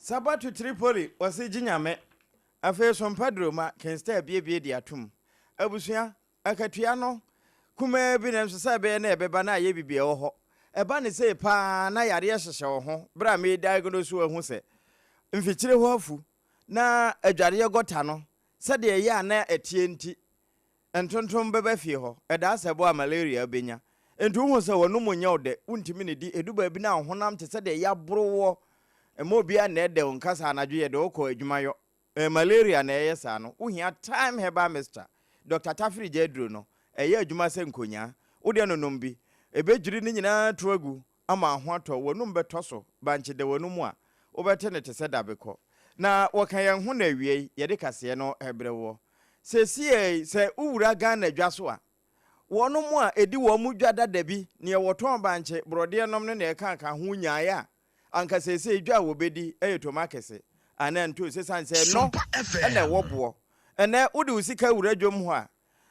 Sabatu Tripoli, wɔse gye Nyame. Afei Sompa Duroma, Kingstar abiebie de atom. Abusua, akatua no kumaa bi nanso sɛ ɛbɛyɛ na ɛbɛba na ayɛ bibi ɛwɔ hɔ. Ɛba ne sei paa na yareɛ hyehyɛ wo ho berɛ a me diagnose wo ahu sɛ mfikyire hɔ afu na adwareɛ gɔta no sɛdeɛ ɛyɛ a na ɛteɛ nti Ntontom bɛba fie hɔ, ɛdaa sɛ ɛbɔ a malaria bɛnya. Enti wohu sɛ w'anom nyɛ wo dɛ, wontumi nnidi, ɛdu baabi no a wo honam te sɛ deɛ yɛaboro woɔ. Mma obiara nnɛɛdɛɛ wo nka sɛ anadwo yɛde wo kɔ adwumayɔ. Ɛyɛ malaria na ɛyɛ saa no. Wohia Thyme Herbal Mixture, Dɔkta Tafiri gya aduro no. Ɛyɛ adwuma sɛ nkonyaa. Wo deɛ nonom bi. Ɛbɛdwiri ne nyinaa atu agu ama ho atɔ wo, w'anom bɛtɔ so, bankye da w'anom a, wobɛte no te sɛ dabekɔ. Na wɔka yɛn ho na awiei yɛde kaseɛ no rebrɛ woɔ. Seesei sɛ wowura Ghana dwa so a, wɔnom a ɛdi wɔn dwa dada bi, neɛ wɔtɔn bankye, borɔdeɛ nom ne neɛ ɛkaka ho nyaeɛ a, anka seesei dwa a wɔbɛdi yɛ tomakese anaa ntoosi ɛsiane sɛ ɛno na ɛwɔ boɔ. Ɛnnɛ wode wo sika wura dwam hɔ a,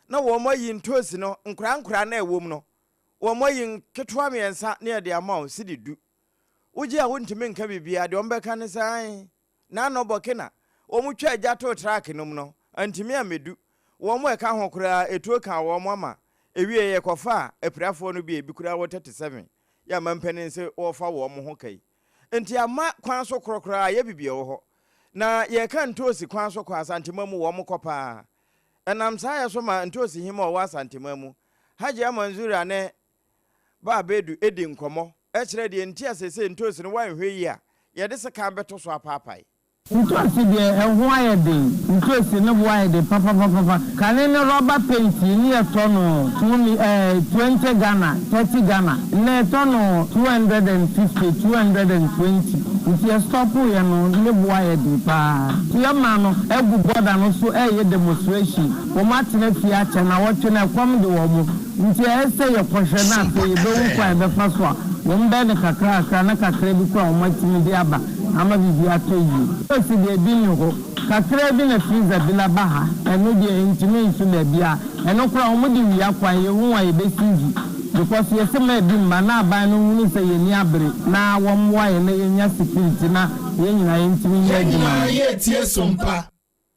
na wɔn ayi ntoosi no nkoraa nkoraa no a ɛwɔ mu no, Wɔayi nketewa mmiɛnsa na yɛde ama wo, sidi du. Wogye a wontumi nka biribiara, deɛ wɔbɛka ne sɛ, Ae, Nano Burkina, wɔtwaa gya too truck no mu no, antumi ammɛdu. Wɔn a ɛka ho koraa, etuo kaa wɔn ama ɛwieeɛ yɛkɔfaa apirafoɔ no bi a ebi koraa wɔ 37 yɛ a mampanin se wɔrefa wɔn ho ka yi. Nti amma kwan so korɔ koraa yɛ biribi wɔ hɔ. Na yɛreka ntoosi kwan so kɔ Asantema mu wɔn kɔ paa. Ɛnam saa yɛ so ma ntoosi hema a ɔwɔ Asantema mu, Hajia Manzura ne Baa Bedu di nkɔmmɔ kyerɛ deɛ nti a seesei ntoosi no woanhwɛ yie a yɛde sekan bɛto so apaapae. Ntoosi deɛ ɛho ayɛ den. Ntoosi no bo ayɛ den papapapapa. Kane no rɔba paint yi ne yɛtɔ no two mi ɛɛ 20 Ghana, 30 Ghana. Nnɛ yɛtɔ no 250, 220. Nti yɛ stɔpo yɛ no ne bo ayɛ den paa. Nti yɛ maa no agu border no so ɛɛyɛ demonstration. Wɔn atena fie akyɛ nawɔtwe no ɛkɔm de wɔn. Nti ɛyɛ sɛ yɛ kɔhwɛ na afei yɛ bɛhu kwan a yɛbɛfa so a wɔn bɛyɛ no kakra kakra na kakra bi koraa wɔn atumi de aba ama biribi atɔ yie. Ɔsi deɛ ebi nni hɔ. Kakra bi na freezer bi la ba ha, ɛno deɛ ɛntumi nso baabiara. Ɛno koraa wɔn de wia kwan, yɛhu a yɛbɛ seize because yɛse ma ebi mma na aban no nhunu sɛ yɛn ani abere na wɔn mmoa yɛn na yɛnya security na yɛn nyinaa yɛntumi nyɛ Yɛn adwuma nyinaa no. yɛretie som pa.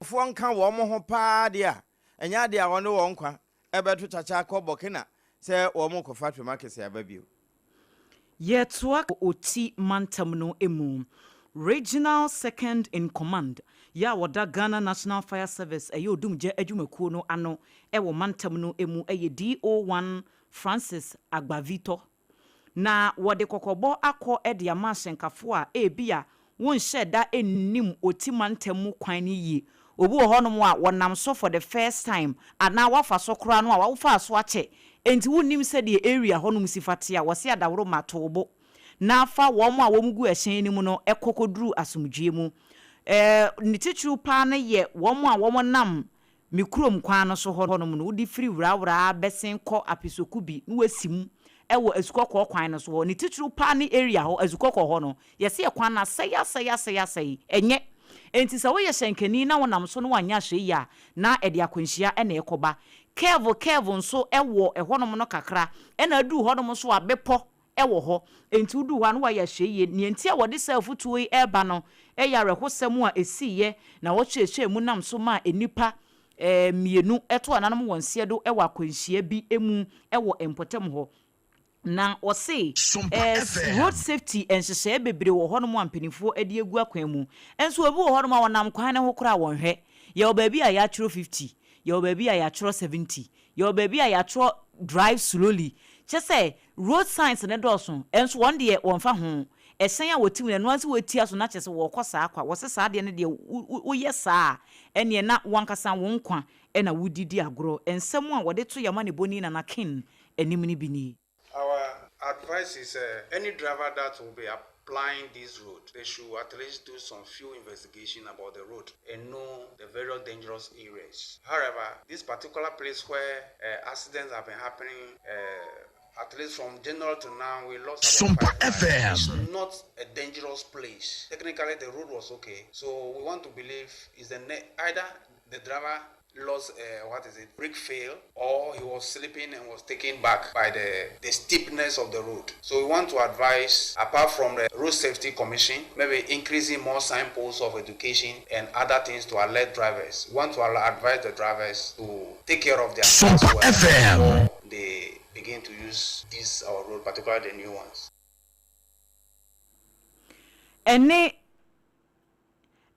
Foɔ nka wɔn ho paa deɛ a, ɛnyɛ adeɛ a wɔne wɔn nkwa bɛto kyakya akɔ Burkina sɛ wɔrekɔfa Twam-Akese aba bio. Yɛtoa Oti mantam no mu. Regional Second in Command yɛ a ɔda Ghana National Fire Service ɛyɛ odumgya adwumakuo no ano wɔ mantam no mu yɛ DO1 Francis Agbavitɔ. Na wɔde kɔkɔbɔ akɔ de ama ahyɛnkafoɔ a ebia wonhyɛɛ da nnim Oti mantam mu kwan no yie. Obi wɔ hɔnom a wɔnam so for the first time anaa wafa so koraa no a wofaa so akyɛ enti wonnim sɛdeɛ area hɔnom si fa te a wɔse adaworoma to wo bo na fa wɔn a wɔgu ɛhyɛn no mu no kɔ kɔduru asomdwoeɛ mu. Ne titiriw paa no yɛ wɔn a wɔnam Me kurom kwan no so hɔnom no, wode firi Wrawra bɛsen kɔ Apesokubi na woasi mu wɔ Asukɔkɔɔ kwan no so hɔ. Ne titiriw paa ne area hɔ, Asukɔkɔɔ hɔ no, yɛse ɛkwan no asɛe asɛe asɛe asɛe. Ɛnyɛ. Enti sɛ woyɛ hyɛnkani na wonam so na woanyɛ ahwɛyie a, na ɛde akwanhyia na ɛrekɔba. Curve curve nso wɔ ɛhɔnom no kakra, ɛna aduru hɔnom nso a, bepɔ wɔ hɔ. Enti woduu hɔ a, na wɔayɛ ahwɛyie. Nea enti a wɔde saa afotuo yi reba no yɛ awerɛhosɛm a ɛsiiɛ na wɔkyerɛkyerɛɛ mu nam so maa nnipa mmienu too ananom wɔn seɛ do wɔ akwanhyia bi mu wɔ mpɔtam hɔ. Na wɔse road safety nhyehyɛeɛ bebree wɔ hɔnom a mpanimfoɔ de agu akwan mu. Nso obi wɔ hɔnom a ɔnam kwan no ho koraa a wɔnhwɛ. Yɛwɔ baabi a yɛatwerɛ 50, yɛwɔ baabi a yɛatwerɛ 70, yɛwɔ baabi a yɛatwerɛ drive slowly. Kyerɛ sɛ Road signs no dɔɔso, nso wɔn deɛ wɔnfa ho. Ɛhyɛn a wɔte mu no, ɛno ara nso wɔatia so na kyerɛ sɛ wɔrekɔ saa kwa. Wɔse saa adeɛ no deɛ woyɛ saa a, ɛnneɛ na wo ankasa wo nkwa na wode di agorɔ. Nsɛm a wɔde to yɛn amanebɔni Nana King anim no bi nie. Our advice is any driver that will be applying this road, they should at least do some few investigation about the road and know the various dangerous areas. However, this particular place where uh, accidents have been happening, uh, at least from January to now, we lost about 5 FM. It's not a dangerous place. Technically, the road was okay. So we want to believe is the either the driver lost, what is it, brake fail, or he was slipping and was taken back by the, the steepness of the road. So we want to advise, apart from the Road Safety Commission, maybe increasing more signposts of education and other things to alert drivers. We want to advise the drivers to take care of their cars well before they begin to use this our road, particularly the new ones. Ɛne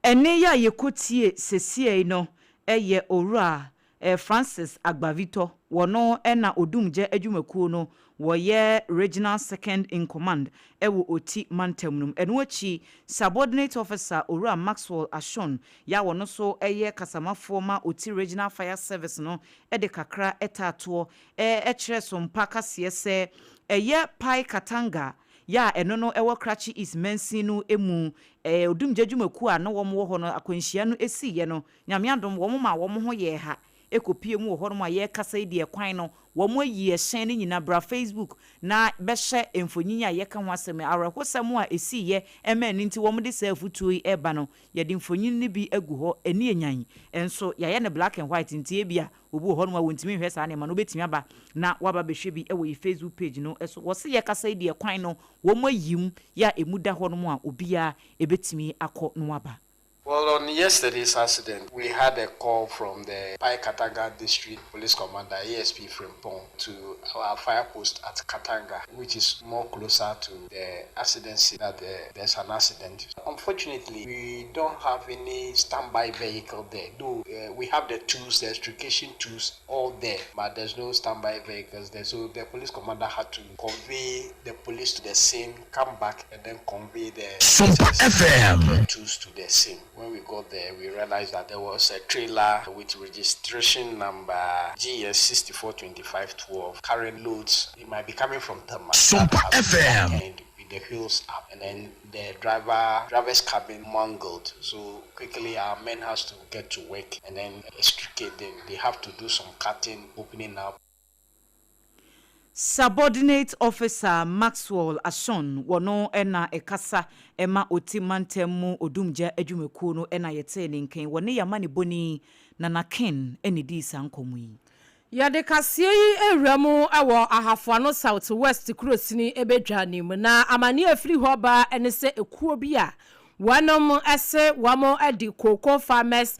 ɛne yɛ a yɛkɔtie sesiei no ɛyɛ Owura Francis Agbavitɔ. Wɔno ɛna odumgya adwumakuo no wɔyɛ regional second in command ɛwɔ Oti mantam no mu. Ɛno akyi, subordinate officer Owura Maxwell Ashon yɛ a wɔno nso ɛyɛ kasamafoɔ ma Oti Regional Fire Service no, ɛde kakra ɛtaatoɔ ɛkyerɛ so mpa kaseɛ sɛ ɛyɛ Pai Katanga yɛ a ɛno no ɛwɔ Krachi East mansin no mu, odumgya adwumakuo a na wɔn wɔ hɔ no, akwanhyia no esiiɛ no, Nyame adom, wɔn ma wɔn ho yɛ ha ekopie mu wɔ hɔnom a yɛrekasa yi deɛ, kwan no wɔn ayi ɛhyɛn no nyinaa. Bra Facebook na bɛhyɛ mfonyin a yɛka ho asɛm, awerɛhosɛm a esiiɛ ɛmɛ ne nti wɔn de saa afutuo yi ɛreba no. Yɛde mfonyin no bi agu hɔ, ɛni enyan nso yɛayɛ no black and white, nti ebia obi wɔ hɔnom a wɔntumi nhwɛ saa nneɛma no, wobɛtumi aba na waba bɛhwɛ bi ɛwɔ yɛ Facebook page no ɛso. Wɔsi yɛkasa yi deɛ, kwan no wɔn ayi mu yɛ a emu da hɔnom a obiara ebɛtumi akɔ no aba. Well, on yesterday's accident, we had a call from the Pai Katanga District Police Commander, ASP Frimpong, to our fire post at Katanga, which is more closer to the accident scene, that there's an accident. Unfortunately, we don't have any standby vehicle there, though we have the tools, the extrication tools, all there, but there's no standby vehicles there. So the police commander had to convey the police to the scene, come back, and then convey the Sompa FM. tools to the scene. When we got there, we realized that there was a trailer with registration number GS642512 carrying loads. It might be coming from Tema. Sompa FM. And with the wheels up, and then the driver's cabin mangled. So quickly, our men has to get to work and then extricate them. They have to do some cutting, opening up. Subordinate Officer Maxwell Ashon, wɔno ɛna ɛkasa ɛma Oti mantam mu odumgya adwumakuo no, ɛna yɛtee ne nkan. Wɔne yɛama ne bɔni Nana Ken ɛne dii saa nkɔmmɔ yi. Yɛde kaseɛ yi awura mu wɔ Ahafoano South West kurosini bɛdwa ne mu, na amanneɛ afiri hɔ ba ne sɛ ekuo bi a wɔnom ɛsɛ wɔn de Cocoa Farmers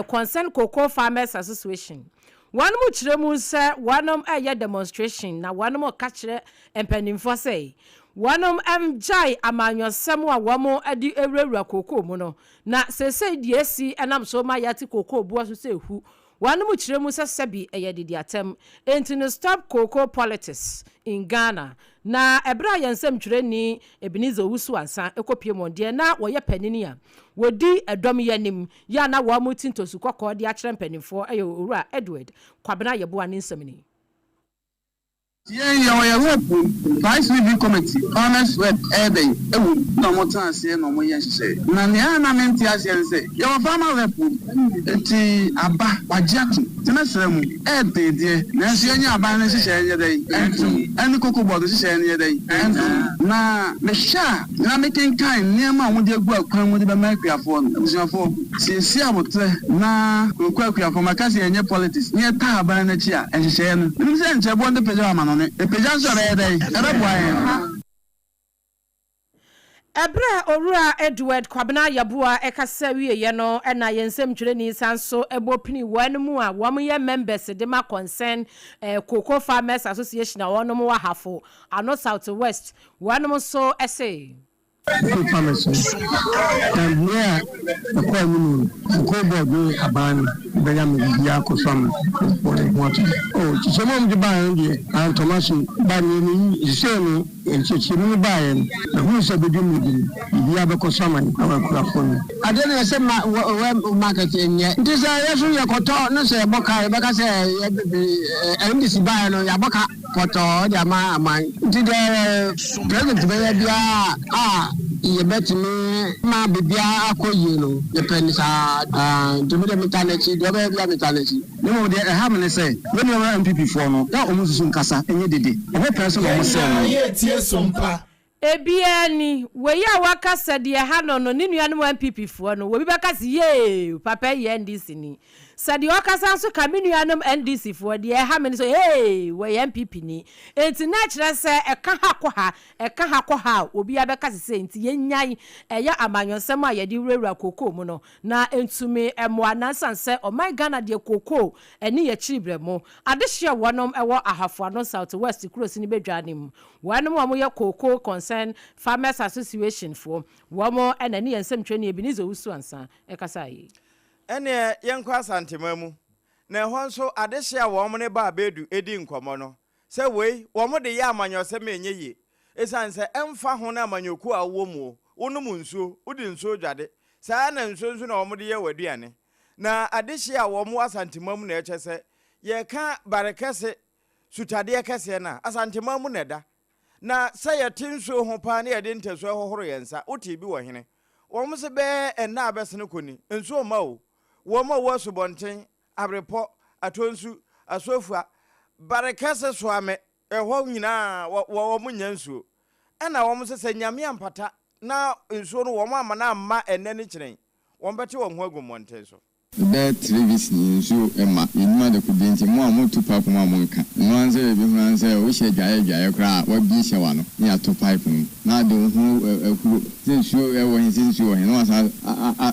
Concern Cocoa Farmers Association, wɔnom kyerɛ mu sɛ wɔnom ɛyɛ demonstration, na wɔnom ka kyerɛ mpanimfoɔ sɛ wɔnom gyae amanyɔsɛm a wɔn de awurawura kookoo mu no, na seesei deɛ esi ɛnam so ma yɛate kookoo boɔ so sɛ ehu. Wɔnom kyerɛ mu sɛ sɛbi ɛyɛ didi atɛm, enti no "Stop cocoa politics in Ghana". Na ɛberɛ a yɛn nsɛm twerɛni Ebenezer Owusu Ansa ɛkɔpie mu deɛ, na wɔyɛ panini a wɔdi ɛdɔm yi anim yɛ a na wɔn mo ti ntosu kɔkɔɔ de akyerɛ mpanimfoɔ, ɛyɛ Owura Edward Kwabena Yɛboa ne nsɛm ni. Yɛn yɛ ɔyɛ rep Price Review Committee, farmers rep ɛɛdɛn ɛwɔ mu, na ɔmo tena aseɛ na ɔmo yɛ nhyehyɛ. Na nea na mente aseɛ ne sɛ yɛwɔ farmer rep wɔ mu, nti aba wagye ato tena srɛ mu ɛɛden deɛ, nanso yɛnyɛ aban no nhyehyɛ nyɛ dɛn ɛntom, ɛne Cocoa Board nhyehyɛ no yɛ dɛn ɛntom. Na mehwɛ a na mekenkan nneɛma a wɔde agu akwan mu de bɛma akuafoɔ no, abusuafoɔ siesie abotrɛ na kurokɔ akuafoɔ maka sɛ yɛnyɛ politics ne yɛtaa aban no akyi a nhyehyɛeɛ no menim sɛ nkyɛboɔ no pagya ama no ne ɛpagya nso, ɛbɛyɛ dɛn ɛbɛboa yɛn. Ɛberɛ a Owura Edward Kwabena Yɛboa ɛkasa wieɛ no, ɛna yɛn nsɛm twerɛni san so ɛbɔ pini wɔn mu a wɔn yɛ members de ma Concern Cocoa Farmers Association a wɔn wɔ Ahafo Ano South West, wɔn nso ɛsɛ Cocoa farmers no, na mmerɛ a ɛkɔ anim no, Cocoa Board ne aban no bɛyɛ ama biribiara akɔ so ama wɔn ho ato. O kyekyɛmu a wɔde baeɛ no deɛ, antɔma so ba neɛ ne sisei no nkyɛkyɛmu no baeɛ no, ɛhunu sɛ bɛdu mmerɛ bi no, biribiara bɛkɔ so ama awɔ akurafoɔ no. Adeɛ no yɛ sɛ ma wɔ market nyɛ nti sɛ yɛ so yɛkɔtɔ no sɛ yɛbɔ ka, yɛbɛka sɛ NDC baeɛ no, yɛabɔ ka pɔtɔɔ de ama aman, nti deɛ president bɛyɛ biara a yɛbɛtumi ma biribiara akɔ yie no, yɛpɛ ne saa. Nti mi de meta n'akyi, deɛ ɔbɛyɛ biara meta n'akyi. Ne mmom deɛ ɛha me ne sɛ yɛn nuanom NPP foɔ no na ɔmo nsusu nkasa ɛnyɛ dede ɔmo pɛn so na ɔmo sɛɛ no. Yɛtie Sompa. Ebiara ni wei a waka sɛ deɛ ha no, ne nuanom NPP foɔ no, wɔbi bɛka sɛ yee papa yɛ NDC ni. Sɛ deɛ ɔkasa nso ka me nuanom NDC foɔ deɛ ɛha me ne sɛ hey wɔyɛ NPP ni enti na ɛkyerɛ sɛ ɛka ha kɔ ha ɛka ha kɔ ha a obiara bɛka sesei nti yɛnyae ɛyɛ amanyɔnsɛm a yɛde wurawura kookoo mu no na ɛntumi mmoa na ɛsiane sɛ ɔman Ghana deɛ kookoo ɛne yɛkyiri berɛ mu adehyeɛ wɔnom ɛwɔ Ahafo Ano South West kurosini badwa no mu wɔnom a wɔyɛ Cocoa Concern Farmers Association foɔ wɔn na ɛne yɛn nsɛmtwerɛni Ebenezer Owusu Ansah ɛkasaeɛ yi. Ɛnneɛ yɛnkɔ Asanteman mu, na ɛhɔ nso adehye a wɔn ne Baa Bedu di nkɔmmɔ no, sɛ wei wɔn de yɛ amanyɔsɛm a ɛnyɛ yie, ɛsiane sɛ ɛmfa ho ne amanyɔkuo a wowɔ mu o, wonom nsuo, wode nsuo dwade, saa ara na nsuo nso na wɔn de yɛ w'aduane. Na adehye a wɔn wɔ Asanteman mu na ɛkyɛ sɛ yɛka Barekɛse sutadeɛ kɛseɛ no a, Asanteman mu na ɛda. Na sɛ yɛte nsuo ho paa na yɛde ntasuo hohoro yɛn nsa, wotee bi wɔ hene? Wɔn se bɛyɛ nna a abɛsene kɔ ni, nsuo mma o. Wɔn a wɔwɔ asubɔnten, abrepɔ, atonsu, asuofua, Barekɛse Soame, ɛhɔ nyinaa wɔ wɔn nnya nsuo. Ɛna wɔn se sɛ Nyame ampata na nsuo no wɔn amma no amma ɛnnɛ ne kyena yi, wɔn bɛte wɔn ho agu mmɔnten so. Bɛyɛ tre weeks ni nsuo mma yɛnnim adekodeɛ nti mo a moto pipe mu a monka ɛno ara ne sɛ yɛbɛhunu ara ne sɛ wohyɛ adwaeɛ adwaeɛ koraa a woabue shower no na yɛato pipe no mu na ade wo ho ahuro sɛ nsuo wɔ he sɛ nsuo wɔ he na wasan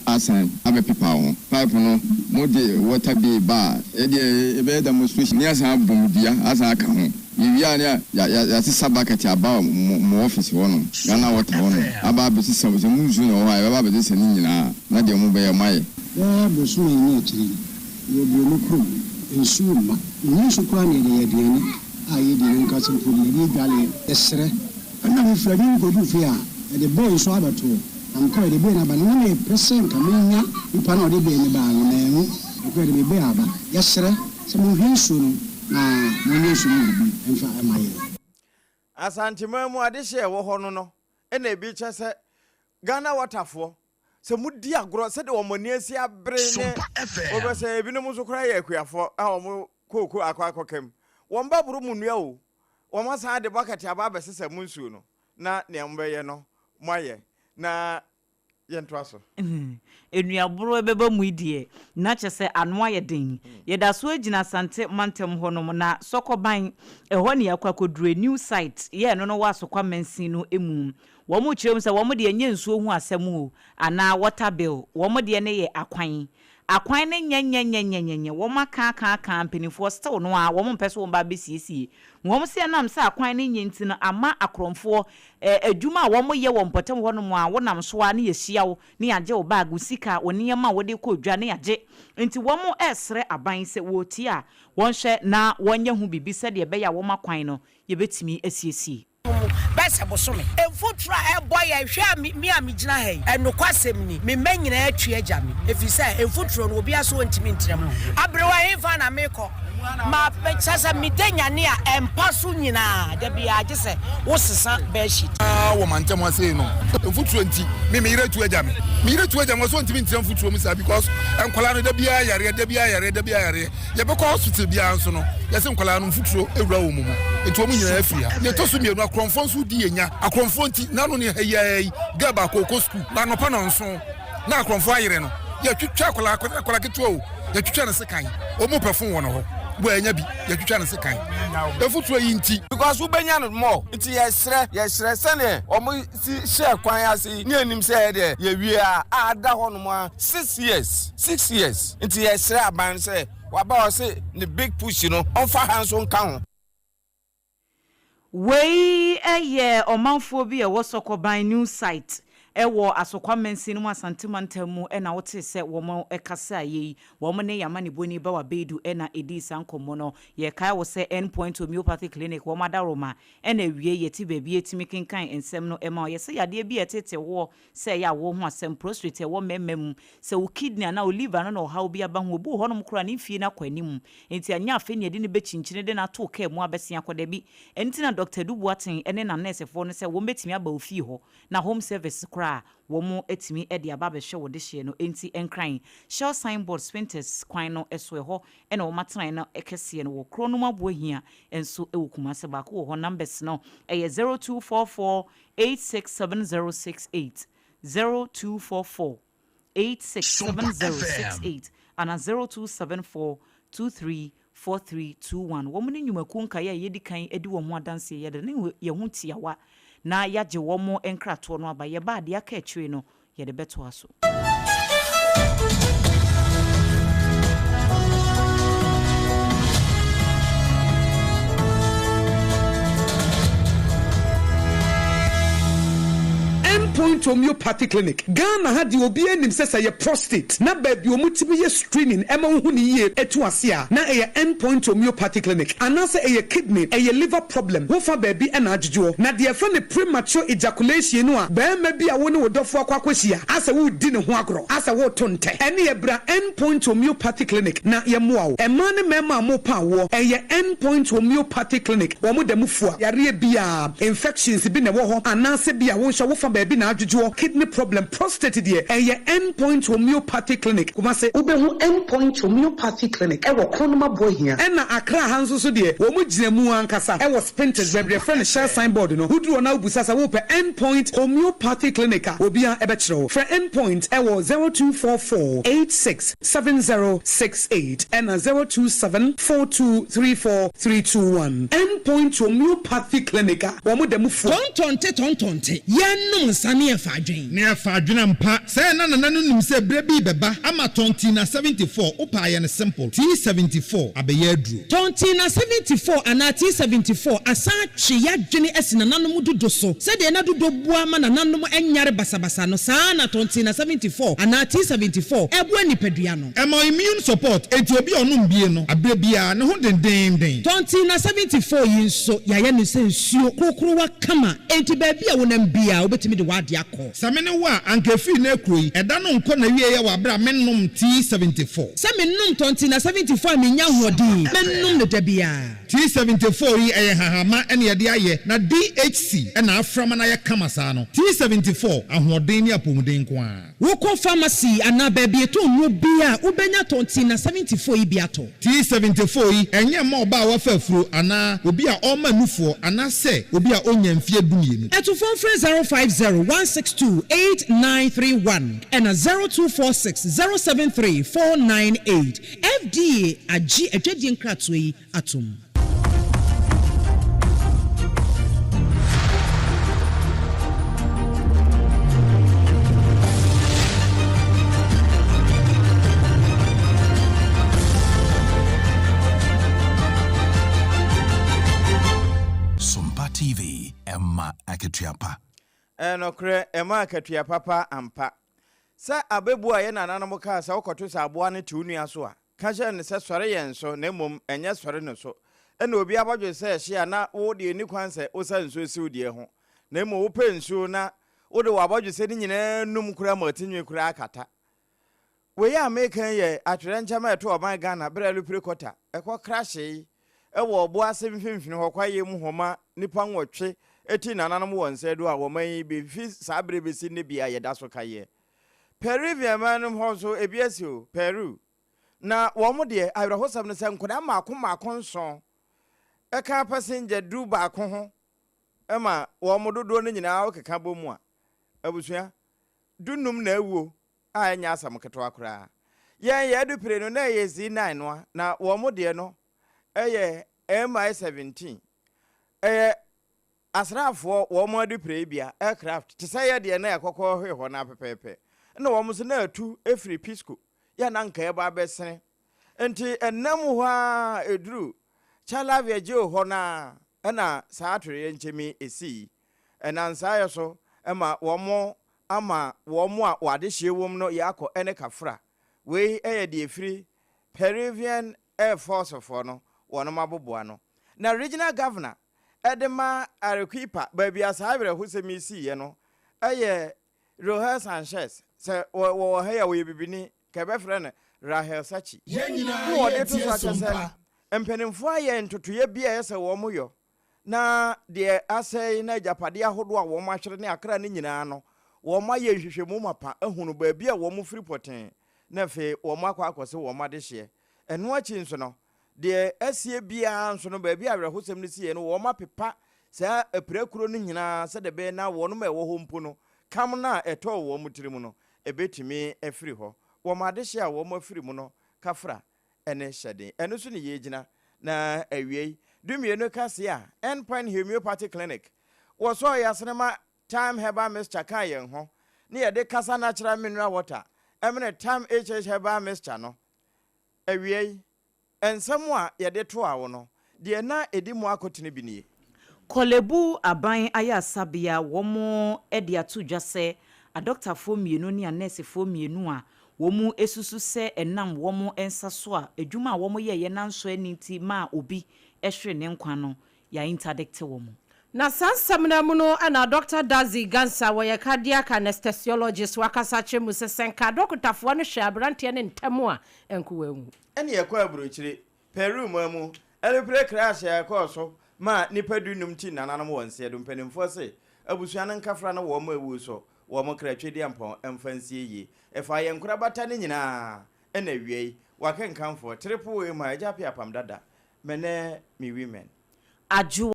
asan abɛpepa wo ho pipe no mode water bill ba a yɛdeɛ yɛbɛyɛ demonstration na yɛasan abɔ mo dua asan aka ho. Yewie a na yɛasesa bucket aba mo office hɔ nom, Ghana Water hɔ nom, aba abɛsesa, sɛ mo nsuo na ɛwɔ hɔ a yɛbɛba abɛsesa ne nyinaa na deɛ mobɛyɛ moayɛ. Bɛyɛ bosome ne akyire yi, yɛwɔ Buroni kurom, nsuo mma. Yɛnnya nsuo koraa na yɛde yɛ aduane a yɛdi no ankasa mpo no, yɛde dwaleɛ. Yɛsrɛ. Ɛnna mefiri adwuma mu kɔduu fie a, yɛde bee nso abɛto hɔ. Na mekɔeɛ, yɛde bee no aba no, na mepɛ sɛ nka menya nipa no a ɔde bee no baeɛ no, manhu. Mekɔeɛ, yɛde me bee aba. Yɛsrɛ sɛ monhwɛ nsuo no na monyɛ nsu no biribi mfa mma yɛn. Asanteman mu adehye a ɛwɔ hɔ no no na ebi kyɛ sɛ Ghana Water foɔ sɛ mo di agorɔ sɛdeɛ wɔn ani asi abere ne wobɛ sɛ ebinom nso koraa yɛ akuafoɔ a wɔn kooko akɔ akɔka mu wɔn ba boro mo nnua o wɔn asan de bucket aba abɛsesa mo nsuo no na nea mobɛyɛ no moayɛ na Yɛntoa so. Nnuaboro ɛbɛba mu yi deɛ, na kyerɛ sɛ ano ayɛ den. Yɛda so gyina Asante mantam hɔ nom, na Sɔkɔban, ɛhɔ na yɛakɔ akɔduru, new site, yɛ ɛno no wɔ Asokwa mansin no mu. Wɔn rekyerɛ mu sɛ wɔn deɛ ɛnyɛ nsuo ho asɛm o, anaa water bill, wɔn deɛ no yɛ akwan. Akwan no nyɛnyɛnyɛnyɛnyɛ, wɔn aka aka aka mpanimfoɔ still no ara wɔn mpɛ sɛ wɔn ba abɛsiesie. Wɔn se ɛnam sɛ akwan no nyɛ nti no ama akorɔmfoɔ ɛ adwuma a wɔn yɛ wɔ mpɔtam hɔ nom a wonam so ara ne yɛhyia wo ne yɛagye wo bag, wo sika, wo nneɛma a wode kɔ dwa ne yɛagye. Nti wɔn resrɛ aban sɛ wɔretie a wɔnhwɛ na wɔnyɛ ho biribi sɛdeɛ ɛbɛyɛ a wɔn akwan no yɛbɛtumi asiesie. mu bɛsɛ bosome. Mfuturo a ɛbɔ yɛn, hwɛ a me a megyina ha yi, nokwasɛm ni, me mma nyinaa atwi agya me, ɛfiri sɛ mfuturo no obiara so ɔntumi ntena mu. Aberewa, hefa na mekɔ? Ma, kyerɛ sɛ meda nyane a ɛmpa so nyinaa, da biara gye sɛ wosesa bedsheet. Wɔ mantam ha sei no, mfuturo nti, me me yere atu agya me. Me yere tu agya me, ɔsɛ ɔntumi ntena mfuturo mu saa because nkwadaa no da biara yareɛ, da biara yareɛ, da biara yareɛ. Yɛbɛkɔ hospital biara nso no, yɛse nkwadaa no mfuturo awura wɔn mu, nti wɔn nyinaa afiri ha. Deɛ ɛtɔ so mmienu, akorɔmfoɔ nso di yɛn nya. Akorɔmfoɔ nti, n'ano ne ha yi ara yi, girl baako ɔkɔ sukuu, na anɔpa nnɔnson na akorɔmfoɔ ayere no. Yɛatwitwa akwadaa, akwadaa ketewa o, yɛatwitwa ne sekan. Wɔn pɛ fon wɔ ne hɔ, wɔannya bi, yɛatwitwa ne sekan. Mfuturo yi nti. Because wobɛnya no more nti yɛsrɛ yɛsrɛ sɛdeɛ wɔn si hyɛɛ kwan ase yi ne yɛnim sɛ yɛdeɛ yɛwie a a ada hɔ nom a 6 years 6 years nti yɛsrɛ aban no sɛ waba ɔse ne big push no ɔmfa ha nso nka ho. Wei yɛ ɔmanfoɔ bi a ɛwɔ Sɔkɔban New Site wɔ Asokwa Mansin no mu Asante Mantam mu na wotee sɛ wɔkasaeɛ yi. Wɔn ne Yamaniboni Bawa Beidu na ɛdii saa nkɔmmɔ no. Yɛkae wo sɛ End Point Homeopathy Clinic wɔn adaworoma na awiei yɛte baabi yɛtumi kenkan nsɛm no ma wo. Yɛsɛ yadeɛ bi a ɛtete woɔ sɛ ɛyɛ awoɔ ho asɛm, prostrate a ɛwɔ mmarima mu, sɛ wo kidney anaa wo liver no na ɔhaw bi aba ho. Obi wɔ hɔnom koraa a ne mfie no akɔ anim nti anyɛ afei na yɛde no bɛkyinkyini de no ato kaa mu abɛsen akɔ. Dabi. Ɛno nti na Dɔkta Adu Boateng ne n'anɛɛsefoɔ no sɛ wɔbɛtumi aba wo fie hɔ na home service koraa wɔatumi de aba abɛhwɛ wo dehyeɛ no. Enti Nkran, Shell signboard, Spintex kwan no so, ɛhɔ na wɔn atenaeɛ no kɛseɛ no wɔ. Korɔ no mu Aboahia nso wɔ Kumase, baako wɔ hɔ. Numbers no yɛ 0244 867068, 0244 867068. anaa 0274 23 4321. Wɔn ne nnwumakuo nkaeɛ a yɛadi kan adi wɔn ho adanseɛ. Yɛde yɛn ho tiawa na yɛagye wɔn nkratoɔ no aba. Yɛba a, deɛ aka akyire no, yɛde bɛtoa so. Endpoint Homeopathy Clinic, Ghana ha deɛ obiara nim sɛ sɛ ɛyɛ prostate na baabi a wɔtumi yɛ screening ma wohu no yie to ase a, na ɛyɛ Endpoint Homeopathy Clinic. Anaasɛ ɛyɛ kidney, ɛyɛ liver problem, wofa baabi na adwodwoɔ. Na deɛ yɛfrɛ no premature ejaculation no a barima bi a wo ne wo dɔfoɔ akɔ akɔhyia asɛ woredi ne ho agorɔ, asɛ woreto ntɛ, ɛneɛ bra Endpoint Homeopathy Clinic na yɛmmoa wo. Mmaa ne mmarima a morepa awoɔ, ɛyɛ Endpoint Homeopathy Clinic, wɔn da mu fua yareɛ biara, infections bi na ɛwɔ hɔ anaasɛ bi a wo nso wofa baabi na adwodwoɔ, kidney problem, prostate deɛ, ɛyɛ Endpoint Homeopathy Clinic, Kumasi. Wobɛhu Endpoint Homeopathy Clinic wɔ Kronum Aboahia. Ɛna Accra ha nso so deɛ, wɔn gyina mu ankasa wɔ Spintex, baabi a yɛfrɛ no Shell sign board no. Woduru hɔ na wobisa sɛ wopɛ Endpoint Homeopathy Clinic a, obiara bɛkyerɛ wo. Frɛ Endpoint wɔ 0244 86 7068 ɛna 027 4234 321. Endpoint Homeopathy Clinic a wɔn da mu fua. Tɔntɔnte tɔntɔnte, yɛnnom nsa ne yɛfa adwen. Ne yɛfa adwen ampa. Sɛɛ na Nana no nim sɛ berɛ bi rebɛba ama Tɔntina 74, wopɛ a yɛ no simple, T74 abɛyɛ aduro. Tɔntina 74 anaa T74 asan atwe y'adwene asi nananom dodo so. Sɛdeɛ na dodo boa ma nananom nyare basabasa no, saa ara na Tɔntina 74 anaa T74 boa nipadua no. Ɛma immune support, enti obi a ɔnom bie no, aberɛ biara, ne ho dendeenden. Tɔntina 74 yi nso, yɛayɛ no sɛ nsuo korokorowa kama, enti baabi a wonam biara, wobɛtumi de w'adeɛ akɔ. Sɛ me ne wo a, anka ɛfiri nnɛ rekuro yi, ɛda no nkɔ n'awieɛ wɔ aberɛ a mennom T74. Sɛ menom Tɔntina 74 a mennya ahoɔden, mɛnom no da biara. T74 yi, ɛyɛ nhahamma na yɛde ayɛ, na DHC na afra ma no ayɛ kama saa no. T74, ahoɔden ne apɔmuden nko ara. Wokɔ pharmacy anaa baabi yɛtɔn nnuro biara a, wobɛnya Tɔntina 74 yi bi atɔ. T74 yi, ɛnyɛ mma ɔbaa a wafa afuro anaa obi a ɔrema nufoɔ anaasɛ obi a ɔnnya mfeɛ dumienu. Atufoɔ mfrɛ 050 162 8931 ɛna 0246 073 498. FDA agye adwadie nkratoɔ yi atom. Sompa TV, ɛma akatua pa. Ɛyɛ nokorɛ, ɛma akatua papa ampa. Sɛ abɛbuo a yɛn nananom kaa sɛ wokɔto sɛ aboa no te wo nua so a, Ka kyerɛ no sɛ, 'Sɔre yɛn so, na mmom ɛnyɛ sɔre no so. Ɛnna obi abɔdwe sɛ ɛhye a, na wo deɛ nni kwan sɛ wosa nsuo si wo deɛ ho, na mmom wopɛ nsuo na wode w'abɔdwesɛ no nyinaa num koraa ma ɔtinwi koraa akata. Wei a meka yi yɛ atwerɛnkyɛm a ɛtoo ɔman Ghana berɛ a Lupire Kɔta kɔ krahyee wɔ ɔbo ase mfimfini hɔ kwaeɛ mu hɔ ma nnipa nwɔtwe tii nananom wɔ nsa adu a wɔman yi bɛfi saa berɛ bɛsi nnɛ biara yɛda so kaeɛ. Peruvian man no hɔ nso, ebi asi o, Peru. Na wɔn deɛ, awerɛhosɛm ne sɛ nkwadaa mmaako mmaako nson ka passenger du baako ho ma wɔn dodoɔ no nyinaa wokeka bɔ mu a, abusua, dunum na awuo a ɛnyɛ asɛm ketewa koraa. Yɛn yɛn adupire no na ɛyɛ Z9 noa, na wɔn deɛ no ɛyɛ MI17. Ɛyɛ Asraafoɔ wɔn adepireibea, aircraft, te sɛ yɛ deɛ na ɛkɔkɔ hwe hɔ no ara pɛpɛɛpɛ. Ɛna wɔn nso na atu firi Pisco, yɛ a na anka ɛreba abɛsene. Enti ɛnam hɔ ara ɛduru Charleville hɔ no ara ɛna saa atoyerɛnkyɛm yi ɛsii. Ɛnam saa yɛ so ma wɔn ama wɔn a wɔn adehyeɛ wom no yɛ akɔ ne Kafra. Wei yɛ deɛ ɛfiri Peruvian Air Force foɔ no wɔnom aboboa no. Na Regional Governor de ma Arequipa, baabi a saa awerɛhosɛm yi siiɛ no, yɛ Rohel Sanchez. Sɛ wɔwɔ ha yi a, ɔyɛ bibini, nka yɛbɛfrɛ no Rahel Sachi. Yɛn nyinaa Na wɔde to yɛretie so akyɛ sɛ Sompa. mpanimfoɔ ayɛ ntotoeɛ bi a ɛyɛ sɛ wɔyɔ, na deɛ asɛe na agyapadeɛ ahodoɔ a wɔahwere ne akra no nyinaa no, wɔayɛ nhwehwɛmu mapa ahunu baabi a wɔfiri pɔtee, na afei wɔakɔ akɔse wɔn adehyeɛ. Ɛno akyi nso no, Deɛ asie biara nso no, baabi a awerɛhosɛm no siiɛ no, wɔapepa saa apirakuro no nyinaa sɛdeɛ ɛbɛyɛ na wɔnom a ɛwɔ hɔ mpo no, kam no a ɛtɔɔ wɔn tirim no, ɛbɛtumi afiri hɔ. Wɔn adehyeɛ a wɔafiri mu no kafra ne hyɛden. Ɛno so ne yɛregyina na awiei dumienu kaseɛ a End Point Homeopathy Clinic wɔ sɔɔ yɛn asene ma Thyme Herbal Mixture kaa yɛn ho ne yɛde Kasa Natural Mineral Water ɛmene Thyme HH Herbal Mixture no. Awiei, nsɛm a yɛde toaa wo no, deɛ na ɛdi mu akotene bi nie. Korle-Bu Aban Ayarsabea wɔn de ato dwa sɛ adɔktafoɔ mmienu ne anɛɛsefoɔ mmienu a wɔsusu sɛ ɛnam wɔn nsa so a adwuma a wɔyɛeɛ no ansɔ ani nti maa obi hweree ne nkwa no, yɛaintadikte wɔn. Na saa nsɛm no ara mu no na Dɔkta Dadzie Ghansah, wɔyɛ cardiac anesthesiologist, wakasa akyerɛ mu sɛ sɛ nka adɔkotafoɔ no hwɛɛ aberanteɛ no ntɛm a, ɛnka wanwu. Ɛne ɛkɔɔ aburokyire, Peru man mu, alupre crash a ɛkɔɔ so maa nnipa du-num ti nananom wɔ nseɛ do. Mpanimfoɔ se abusua no nkafra no wɔn awuo so, wɔn kra Twedeampɔn mfa nsie yie. Ɛfaa yɛn nkorabata no nyinaa ɛna awiei, wakenkanfoɔ, Triple A mu a, Agya Appiah Apam Dada, me ne me women. Adwoa.